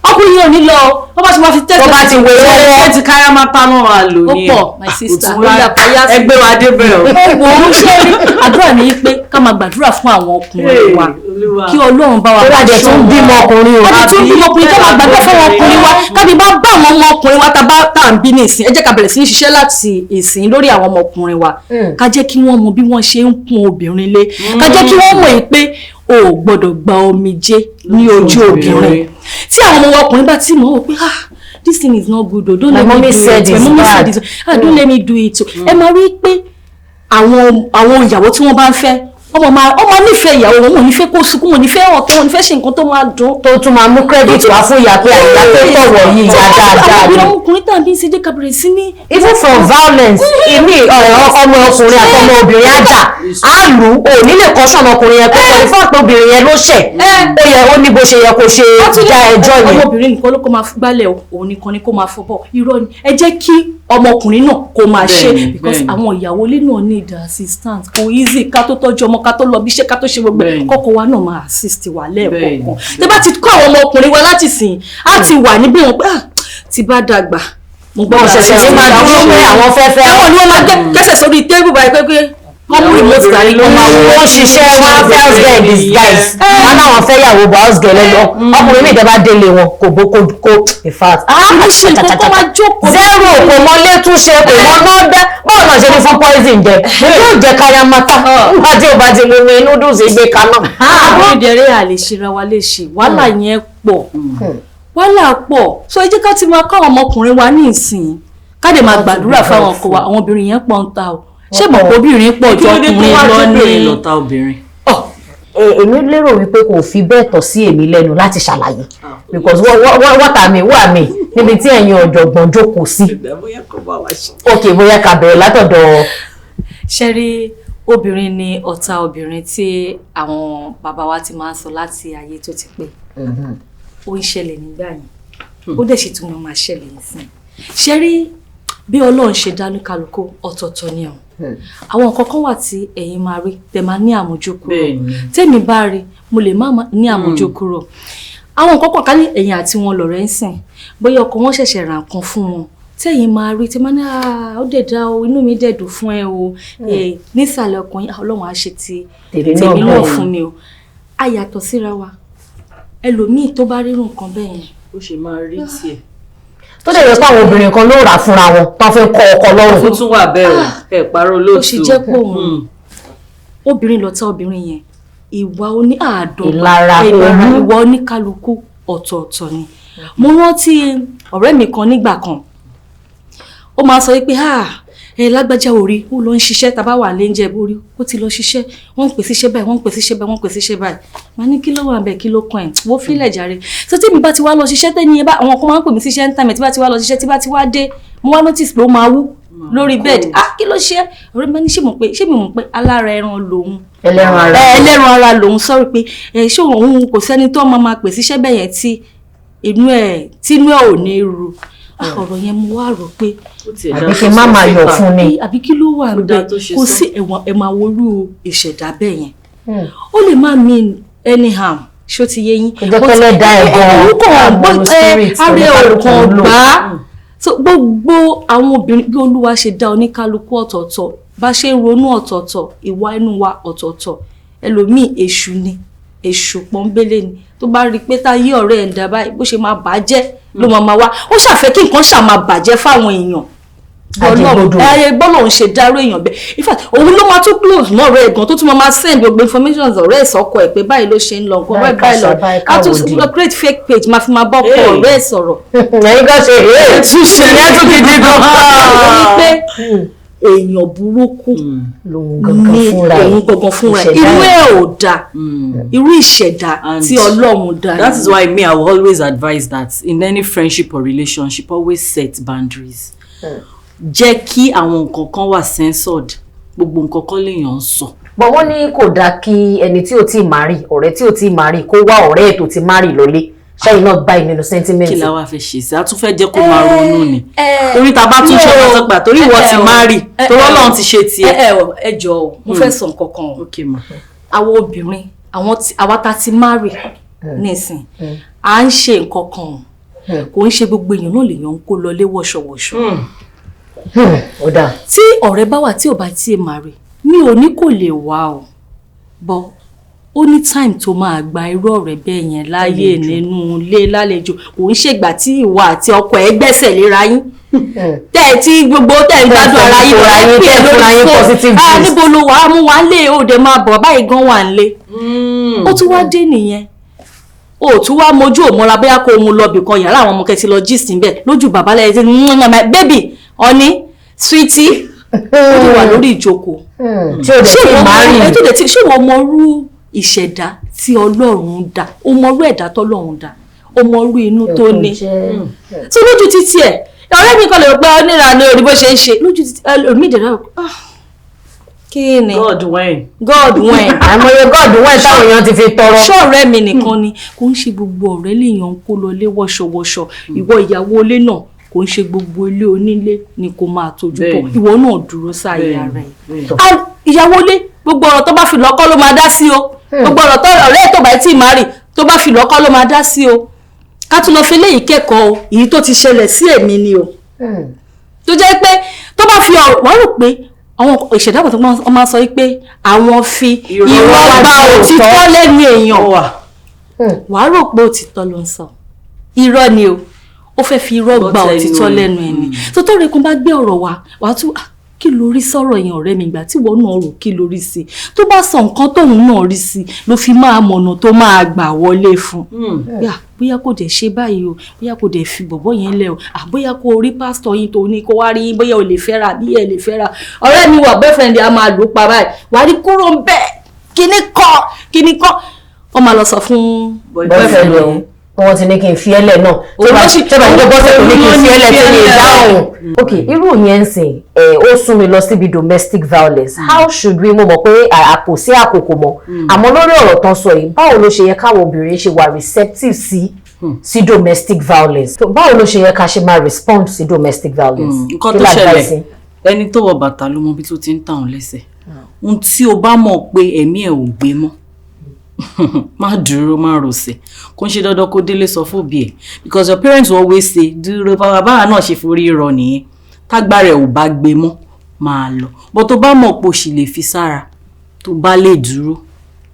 ọkùnrin yẹn ò ní lọ, wọ́n bá ti máa fi tẹ́tẹ́. Tó bá ti wé lọ́wọ́. Ṣé ti káyá máa pa náà máa lò Ó ní? pọ̀, my sister. Ó yà payá sí. Ẹgbẹ́ wa débẹ̀ o. Ó wò ó, ṣe rí àdúrà ní pé ká máa gbàdúrà fún àwọn ọkùnrin wa, Olúwa. kí Ọlọ́run bá wa Tó bá jẹ́ tún bímọ ọkùnrin o. Ká tún bímọ ọkùnrin, ká máa gbàdúrà fún àwọn ọkùnrin wa, kábí bá bá àwọn ọmọ ọkùnrin wa tá bá tá à ń bí ní ìsìn. Ẹ jẹ́ ká bẹ̀rẹ̀ sí ní ṣiṣẹ́ láti ìsìn lórí àwọn ọmọkùnrin wa, ká jẹ́ kí wọ́n mọ bí wọ́n ṣe ń kún obìnrin lé, ká jẹ́ kí wọ́n mọ̀ pé o ò gbọ́dọ̀ gba omijé ní ojú obìnrin. Tí àwọn ọmọ ọkùnrin bá ti mọ̀ ó pé, "Ah, this thing is not good o, don't My let me mommy do said it. My it's mommy said bad." it, ah, don't let me do it o." Ẹ máa rí pé àwọn ìyàwó tí wọ́n bá ń fẹ́, ọmọ máa ọmọ nífẹ̀ẹ́ ìyàwó wọn, wọn ò ní fẹ́ kó sunkún, wọn ò ní fẹ́ ọ̀tọ̀, wọn ò ní fẹ́ ṣe nǹkan tó máa dùn. Tó tún máa mú credit wá fún ìyá pé àyà tó tọ̀wọ̀ yìí, ìyá dáadáa Àwọn ni. ọmọkùnrin tàbí ń ṣe, jẹ́ ká bẹ̀rẹ̀ sí ní. Even from violence, èmi ọmọ ọkùnrin àti ọmọ obìnrin á jà, á lù ú, ò ní lè caution ọkùnrin yẹn pé pẹ̀lú fún àpò obìnrin yẹn ló ṣẹ̀, ó yẹ ó ní bó ṣe yẹ kó ṣe dá ẹjọ́ yẹn. Ọmọbìnrin nìkan ló kó máa gbálẹ̀ o, òun nìkan ni kó máa fọbọ́. Irọ́ ni. Ẹ jẹ́ kí ọmọkùnrin náà kó máa ṣe, because àwọn ìyàwó ilé náà need assistance. Kò easy ká tó tọ́jú ọmọ, ká tó lọ bí iṣẹ́, ká tó ṣe gbogbo ẹ̀. Kọ́kọ́ wa náà máa assist wa lẹ́ẹ̀kọ̀ọ̀kan. Tẹ́ bá ti kọ́ àwọn ọmọkùnrin wa láti sìn, á ti wà níbí wọn pé, "Ah, tí bá dàgbà, mo gbọ́dọ̀ Wọ́n ṣẹ̀ṣẹ̀ ní máa dúró pé àwọn fẹ́ fẹ́. Ẹ̀wọ̀n ni wọ́n máa gbé kẹsẹ̀ sórí table báyìí pé wọ́n mú remote dání kó máa wò. Wọ́n ṣiṣẹ́, wọ́n fẹ́ house girl in disguise, wọ́n náwọn fẹ́ yàwó bọ̀ house girl lẹ́nu. Ọkùnrin mi ìjọba délé wọn kò bó kò kò, in fact, Kò ṣe nǹkan, kó máa jókòó. Zero. Kò mọ létúnṣe, kò mọ náà dá. Báwo náà ṣe ní fún poison jẹ, yóò jẹ káyámátá nígbà tí ò bá ti mú mi noodles gbé kaná. Àwọn ìdẹ̀rẹ̀ àlè ṣera wa lè ṣe, wàhálà yẹn pọ̀, wàhálà pọ̀. So ẹ jẹ́ ká ti máa kọ́ àwọn ọmọkùnrin wa ní ìsìn, ká dẹ̀ máa gbàdúrà fáwọn ọkọ wa. Àwọn obìnrin yẹn pọ̀ ń ta o. Ṣé mọ̀ pé obìnrin pọ̀ Kí ju ló dé tó ọkùnrin wá lọ jóbìnrin ní? lọ́ta obìnrin? Èmi lérò wípé kò fi bẹ́ẹ̀ tọ́ sí èmi lẹ́nu láti ṣàlàyé, because what àmì wà mí níbi tí ẹ̀yin ọ̀jọ̀gbọ́n jókòó sí. Bóyá kò bá wa ṣe. Ok, bóyá ká bẹ̀rẹ̀ látọ̀dọ̀. Ṣe rí, obìnrin ni ọ̀tá obìnrin tí àwọn bàbá wa ti máa ń sọ láti ayé tó ti pẹ́. Ó ń ṣẹlẹ̀ nígbà yẹn, ó dẹ̀ sì tún máa ṣẹlẹ̀ nísìn. Ṣe rí, bí Ọlọ́run ṣe dá ní kálukú ọ̀tọ̀ọ̀tọ̀ ni ọ̀hún. Àwọn nǹkan kan wà tí ẹ̀yin máa rí tẹ̀ máa ní àmójúkúrò, tèmi bá rí, mo lè má ní àmójúkúrò. Àwọn nǹkan kan ká ní ẹ̀yìn àti wọn lọ̀rẹ́ ń sìn, bóyá ọkọ wọn ṣẹ̀ṣẹ̀ ra nǹkan fún wọn tẹ́yìn máa rí tí máa ní, "Ah, ó dẹ̀ dá o, inú mi dẹ̀ dùn fún ẹ o." Nísàlẹ̀ ọkàn yín, "Ah, Ọlọ́run á ṣe ti tèmi náà tèmi náà bẹ́ẹ̀." fún mi o. A yàtọ̀ síra wa. Ẹlòmíì tó bá rírun nǹkan bẹ́ẹ̀ yẹn, Ó ṣe máa rí tiẹ̀. Tó dẹ̀ yẹ pé àwọn obìnrin kan ló rà fúnra wọn tó fi ń kọ́ ọkọ lọ́rùn. Ó tún wà bẹ́ẹ̀ o, ẹ parọ́ lóòtú. Ó ṣe jẹ́ pé òun obìnrin lọ́tà obìnrin yẹn, ìwà oní àádọ́gba Ìlara, ìlara, owú. Ìwà oníkálukú ọ̀tọ̀ọ̀tọ̀ ni. Mo rántí ọ̀rẹ́ mi kan nígbà kan, ó máa sọ wípé, "Ah, ẹ lágbájá, orí ó lọ ń ṣiṣẹ́." Tá a bá wà léńjẹ borí, ó ti lọ ṣiṣẹ́, wọ́n ń pè síṣẹ́ báyìí, wọ́n ń pè síṣẹ́ báyìí, wọ́n ń pè síṣẹ́ báyìí. Màá ní, "Kí ló wà bẹ́ẹ̀? Kí ló kàn ẹ̀? Wọ́n fílẹ̀ jàre." So tí mi bá ti wá lọ ṣiṣẹ́, tẹ́ni yẹn bá àwọn kan máa ń pè mí síṣẹ́ ń tàmì, tí bá ti wá lọ ṣiṣẹ́, tí bá ti wá dé, mo wá notice pé ó máa wú lórí bed. "Ah, kí ló ṣe é?" Ọ̀rẹ́ mi ní, ṣé mo mọ̀ pé alára ẹran lòun? Ẹlẹ́ran ara. Ẹ, ẹlẹ́ran ara lòun sọ̀rọ̀ pé ẹ ṣé òun kò sẹ́ni tó máa pè síṣẹ́ bẹ́ẹ̀ yẹn tí inú ẹ̀ tí inú ẹ̀ ò ní ru. Ah, ọ̀rọ̀ yẹn, mo wá rò pé Ó tiẹ̀ dá Àbí tó kí n má sọ máa yọ̀ síta. fún ni. Àbí kí ló wà Ó dáa níbẹ̀? tó ṣe Kò sọ. sí ẹ̀wọ̀n ẹ̀ máa worú ìṣẹ̀dá bẹ́ẹ̀ yẹn, ó lè má mean anyhow. Ṣó ti yé yín? Kò jẹ́ pé ẹlẹ́dàá ẹ̀ gan-an, Òun kàn àmọ́ gbọ́ spirit ẹ ara ẹ̀ oníkálukú kàn ń lò. gbà á. So gbogbo àwọn obìnrin, bí Olúwa ṣe dá oníkálukú ọ̀tọ̀ọ̀tọ̀, bá ṣe ń ronú ọ̀tọ̀ọ̀tọ̀, ìwà inú wa ọ̀tọ̀ọ̀tọ̀. Ẹlòmíì, èṣù ni, èṣù pọ́nbélé ni. Tó bá rí i pé táyé ọ̀rẹ́ ẹ̀ ń dà báyìí, bó ṣe máa bàjẹ́ ló máa wá. Ó ṣàfẹ́ kí nǹkan ṣà máa bàjẹ́ fáwọn èèyàn. Ajẹgbodò. Ẹ bọ́lọ̀ ń ṣe dáró èèyàn bẹ́ẹ̀. In fact, òun ló máa tún close mọ́ ọ̀rẹ́ ẹ̀ gan, tó tún máa send gbogbo information ọ̀rẹ́ ẹ̀ sọ́kọ ẹ̀ pé báyìí ló ṣe ń lọ nǹkan báyìí báyìí lọ. Báyìí kàṣà, báyìí Á tún káwòdì. create fake page, máa fi máa bọ́ ọkọ Hey. ọ̀rẹ́ ẹ̀ sọ̀rọ̀. Ẹ̀yin kan ṣe é ìyẹn tún gidi gan. Ó ní pé èèyàn burúkú Lòun gangan ní fúnra ẹ̀. òun gangan fúnra ẹ̀. Ìṣẹ̀dá Irú ẹ̀. ẹ̀ ò dáa, irú ìṣẹ̀dá And tí Ọlọ́run dá. that is why me, I will always advise that in any friendship or relationship, always set boundaries. Jẹ́ kí àwọn nǹkan kan wà censored. Gbogbo nǹkan kan lèèyàn ń sọ. But wọ́n ní kò dáa kí ẹni tí ò tí ì marry, ọ̀rẹ́ tí ò tí ì marry, kó wá ọ̀rẹ́ ẹ̀ tó ti marry lọlé. Ṣẹ́yìn náà báyìí nínú sentiment? Kí la wá fẹ́ ṣe sí? A tún fẹ́ jẹ́ kó máa ronú ni, Eh, torí ta bá tún ṣe no. ọmọ tó gbà torí ìwọ ti marry, torí Ọlọ́run ti ṣe tiẹ̀. Ẹ ẹ jọ̀ọ́, mo fẹ́ sọ nǹkan kan o. Ok ma. Àwọn obìnrin, àwọn tí àwa ta ti marry nísìn, à ń ṣe nǹkan kan o. Kò ń ṣe gbogbo èèyàn náà lèèyàn ń kó lọlé wọ̀ṣọ̀wọ̀ṣọ̀. Ó dáa. Tí ọ̀rẹ́ bá wà tí ò bá tí ì marry, mi ò ní kò lè wá o, but ó ní time tó máa gba irú ọ̀rẹ́ bẹ́ẹ̀ yẹn láàyè nínú ilé lálejò. Kò ń ṣègbà tí ìwọ àti ọkọ ẹ gbẹ́sẹ̀ léra yín, tẹ́ ẹ tí gbogbo tẹ́ ẹ ń gbádùn ara yín, Tẹ́ ẹ lọ́rẹ́ pè é fúnra lórí yín phone. positive Ah, gist. níbo ló wà á? Mú wa lé òde máa bọ̀ báyìí gan wà ń lé. Ó tún wá dé nìyẹn, o tún wá mojú ò mọ́ra, bóyá kó o mú lọ bìkan, yàrá àwọn ọmọ kẹtì lọ gist níbẹ̀ lójú bàbá lẹ́yìn tí "Baby, honey, sweetie." Ó ti wà lórí ìjókòó. Tí ò dẹ̀ Ṣé tí ì ìwọ marry. mọ ẹ tó dẹ̀ tí ṣé ìwọ mọ irú ìṣẹ̀dá tí Ọlọ́run dá? Ó mọ irú ẹ̀dá tọ́lọ́run dá, ó mọ irú inú tó ní. So lójú títí ẹ̀, ọ̀rẹ́ mi kan lè rò pé onírànú orí bó ṣe ń ṣe lójú títí ẹlòmíì dẹ̀ rẹ̀. Ah, kí ni? God when. God when. Àìmọye God when táwọn èèyàn ti fi tọrọ. Ṣọ́ọ̀rẹ́ mi nìkan ni? Kò ń ṣe gbogbo ọ̀rẹ́ lèèyàn ń kó lọlé wọ́ṣọwọ́ṣọ. Ìwọ ìyàwó ilé náà, kò ń ṣe gbogbo ilé onílé ni kò máa tójú bọ̀. Ìwọ náà dúró sáàyè ara ẹ̀. And ìyàwó ilé, gbogbo ọ̀rọ̀ tó bá fi lọ́kọ́ ló máa dá sí o. Gbogbo ọ̀rọ̀ tó ọ̀rẹ́ ẹ̀ tó bá tí ì marry tó bá fi lọ́kọ́ ló máa dá sí o. Ká tún lọ fi léyìí kẹ́kọ̀ọ́ o. Èyí tó ti ṣẹlẹ̀ sí èmi ni o, tó jẹ́ pé tó bá fi ọ̀rọ̀, wọ́n rò pé àwọn ìṣẹ̀dá kan tó máa ń sọ wípé àwọn fi Irọ́ irọ́ wá gba di òtítọ́ lẹ́nu èèyàn. Ó wà. Wàá rò pé òtítọ́ ló ń sọ, irọ́ ni o. Ó fẹ́ fi irọ́ gba Gbọ́ tẹnu òtítọ́ ẹ̀. lẹ́nu ẹ̀ ni. Tó tó rẹ̀ kó bá gbé ọ̀rọ̀ wá, wàá tún, "Ah, kí ló rí sọ̀rọ̀ yẹn, ọ̀rẹ́ mi?" Ìgbà tí ìwọ náà rò, kí ló rí sí i? Tó bá sọ nǹkan tóun náà rí sí i, ló fi máa mọ̀nà tó máa gbà wọlé fún un. Yà, bóyá kò dẹ̀ ṣe báyìí o, bóyá kò dẹ̀ fi bọ̀bọ̀ yẹn lẹ̀ o, à bóyá kò rí pásítọ̀ yín tó ní kó wá rí, bóyá o lè fẹ́ra bí ẹ lè fẹ́ra. Ọ̀rẹ́ mi wà, boyfriend á máa lò ó pa báyìí, wàá rí kúrò ń bẹ́ẹ̀, kíní kọ́ kíní kọ́, wọ́n máa lọ sọ fún Boyfriend òun, wọ́n ti ní kí n fi ẹ́lẹ̀ náà tó Òun bá ló sì- tó bá ní bọ́sẹ̀ tó ní kí n fi ẹ́lẹ̀ tó lè dáhùn. Ok, irú yẹn ń sìn ẹ̀, ó sún mi lọ síbi domestic violence. How should we, mo mọ̀ pé àpò sí àkókò mọ́, àmọ́ lórí ọ̀rọ̀ tán sọ yìí, báwo ló ṣe yẹ káwọn obìnrin ṣe wà receptive sí domestic violence? So, báwo ló ṣe yẹ ká ṣe máa respond sí domestic violence? Nǹkan Kí tó la advice ṣẹlẹ̀, yín? ẹni tó wọ bàtà ló mọ bí tó ti ń tà òun lẹ́sẹ̀. Ohun tí o bá mọ̀ pé ẹ̀mí ẹ̀ ò gbé mọ́. Má dúró, má rọsẹ̀. Kò ń ṣe dandan kó délé sọ fóbi ẹ̀, because your parents will always say, "Dúró." Bàbá báwa náà ṣe forí rọ nìyẹn. Tágbára ẹ̀ ò bá gbé mọ́, máa lọ. But tó bá mọ̀ pé o sì lè fi sára, tó bá lè dúró,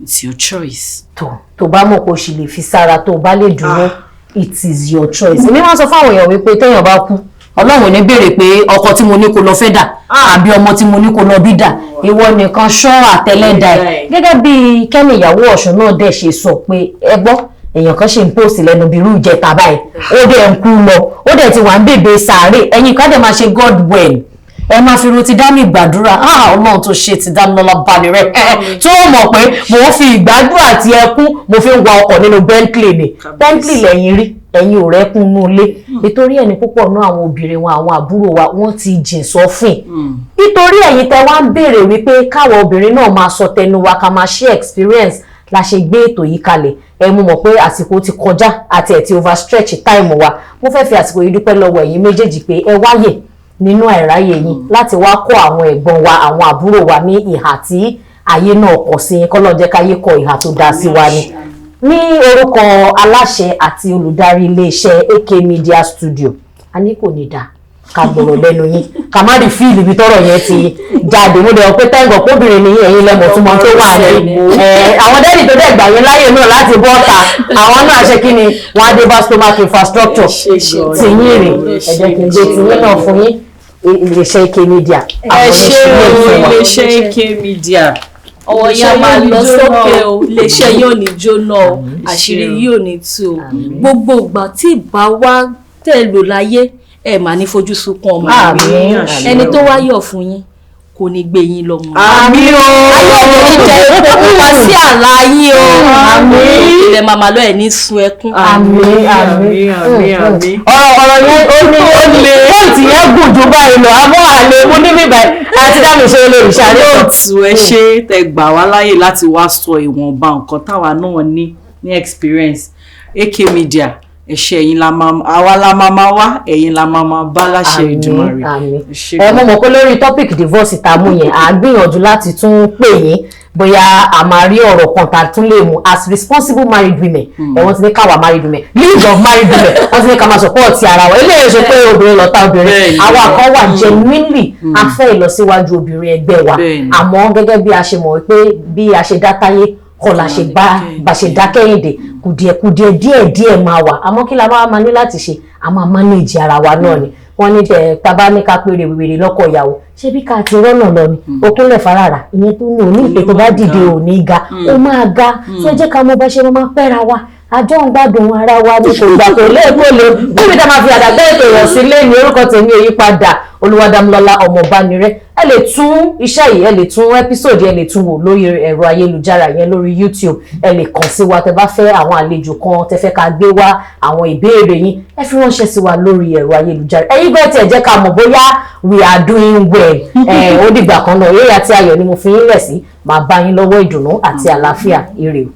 it's your choice. Tó bá mọ̀ pé o sì lè fi sára, tó bá lè dúró, it is your choice. Èmi máa ń sọ fáwọn èèyàn wípé téèyàn bá kú, Ọlọ́run ò ní béèrè pé ọkọ tí mo ní kó lọ fẹ́ dà àbí ọmọ tí mo ní kó lọ bí dà. Ìwọ nìkan ṣọ́ àtẹlẹ́dà ẹ̀. Gẹ́gẹ́ bí Kẹ́mi ìyàwó Ọ̀ṣun náà dẹ̀ ṣe sọ pé, ẹ gbọ́, èèyàn kan ṣe ń post lẹ́nu bí irú ìjẹta báyìí, ó dẹ̀ ń kú lọ, ó dẹ̀ ti wà ń bèbè sàárè. Ẹ̀yin kan dẹ̀ máa ṣe God when ẹ máa fi ru ti dá mi gbàdúrà. Ah, Ọlọ́run tó ṣe ti Dámilọ́lá Bánirẹ́, tó mọ̀ pé mò ń fi ìgbádùn àti ẹkún mo fi ń wa ọkọ̀ nínú Bentley ni. Bentley lẹ́yìn rí, ẹ̀yin ò rẹ́kún nú ilé. Nítorí ẹni púpọ̀ náà, àwọn obìnrin wọn, àwọn àbúrò wa, wọ́n ti jìn sọ́fìn. Nítorí ẹ̀yin tẹ́ wá ń béèrè wípé káwọn obìnrin náà máa sọ tẹnu wa, ká máa share experience, la ṣe gbé ètò yìí kalẹ̀. Ẹ mú mọ̀ pé àsìkò ti kọjá àti ẹ̀ ti overstretch time wa. Mo fẹ́ fi àsìkò yìí dúpẹ́ lọ́wọ́ ẹ̀yin méjèèjì pé ẹ wáyè nínú àìráyè yín láti wá kọ́ àwọn ẹ̀gbọ́n wa, àwọn àbúrò wa ní ìhà tí ayé náà kọ sí yín. Kọ́lọ́ jẹ́ káyé kọ ìhà tó dáa sí wa ni. Ní orúkọ aláṣẹ àti olùdarí iléeṣẹ́ AK Media Studio, a ní kò ní dáa ká gbọ̀rọ̀ lẹ́nu yín ká má rí feel ibi tọ́rọ̀ yẹn ti jáde. Mo dẹ̀ wọ́n pé tẹ́ǹgọ̀ kóbìnrin ni ẹ̀yin lẹ́mọ̀ tó mọ tó wà ní àwọn daddy tó dẹ̀ gbà yín láyè náà láti bọ́ta. Àwọn náà ṣe kí ni wọ́n á dé bá stomach infrastructure tìyín rè. Ẹ jẹ́ kí n gbé tìyín náà fún yín, iléeṣẹ́ AK Media. Ẹ ṣé o, iléeṣẹ́ AK Media. Ọwọ́ yá máa lọ sókè o. Iléeṣẹ́ yóò ní jóná o, àṣírí yóò ní tú o. Gbogbo ìgbà tí ìbá wá tẹ̀ lò láyé, ẹ mà ní fojú sunkún ọmọ. Àmín. Ẹni tó wá yọ̀ fún yín kò ní gbé yín lọ́mọ. Àmín o. Ayé òní jẹ epo pupa sí àlá yín o. Àmín. Ilẹ̀ màmá lọ ẹ̀ ní sun ẹkún. Àmín, àmín. Àmín, àmín. Ọ̀rọ̀ yẹn, ó ní point yẹn gùn jù báyìí lọ, àmọ́ àlè mo ní bíbá àti dáàmì ṣe lè ṣàlẹ́. Olóòtú, ẹ ṣé tẹ́ gbà wá láyè láti wá sọ ìwọ̀nba nǹkan táwa náà ní experience. AK Media, ẹ ṣé. Ẹ̀yin la máa, àwa la máa wá, ẹ̀yin la máa bá láṣẹ Èdùmàrè. Àmín. Ẹ ṣé. Ẹ mo mọ̀ pé lórí topic divorce tá a mú yẹn, à ń gbìyànjú láti tún pè yín, bóyá a máa rí ọ̀rọ̀ kan tá a tún lè mú as responsible married women. Ẹ wọ́n ti ní káwa married women, league of married women, wọ́n ti ní ká máa support ara wa. Eléyìí ṣe pé obìnrin lọ́ta obìnrin. Àwa kan wà genuinely a fẹ́ ìlọsíwájú obìnrin ẹgbẹ́ wa. Àmọ́ gẹ́gẹ́ bí a ṣe mọ̀ wípé bí a ṣe dá táyé kọ́ la ṣe bá ṣe dá Kẹ́hìndé, kùdìẹ̀kùdìẹ̀ díẹ̀ díẹ̀ máa wà. Àmọ́ kí la máa ní láti ṣe? A máa manage ara wa náà ni. Wọ́n ní tẹ tábà ní ká péré wèrè lọ́kọ ìyàwó, ṣé bí ká ti rọ́nà lọ ni ó kúnlẹ̀ farara. Ìyẹn tó ní òní ìpè tó bá dìde ò ní ga, ó máa ga tó. Ẹ jẹ́ ká mọ bá ṣe máa pẹ́ra wa, àjọ ń gbádùn ara wa ní kò gbà kò lẹ́ẹ̀kọ́ lè níbi tá a máa fi àdàgbẹ́ ètò ìrọ̀ sí lé ní. Orúkọ tèmi èyí padà, Olúwadámilọ́lá Ọmọbánirẹ́. Ẹ lè tún iṣẹ́ yìí, ẹ lè tún episode, ẹ lè tún wò lórí ẹ̀rọ ayélujára yẹn, lórí YouTube. Ẹ lè kàn sí wa tẹ bá fẹ́ àwọn àlejò kan tẹ fẹ́ ká gbé wá, àwọn ìbéèrè yín, ẹ fi ránṣẹ́ sí wa lórí ẹ̀rọ ayélujára. Ẹ̀yin gbọ́ tiẹ̀ jẹ́ ká mọ̀ bóyá we are doing well. Ẹ̀ ó dìgbà kan náà, eré àti ayọ̀ ni mo fi yín lẹ̀ sí. Màá bá yín lọ́wọ́ ìdùnnú àti àlàáfíà. Ire o.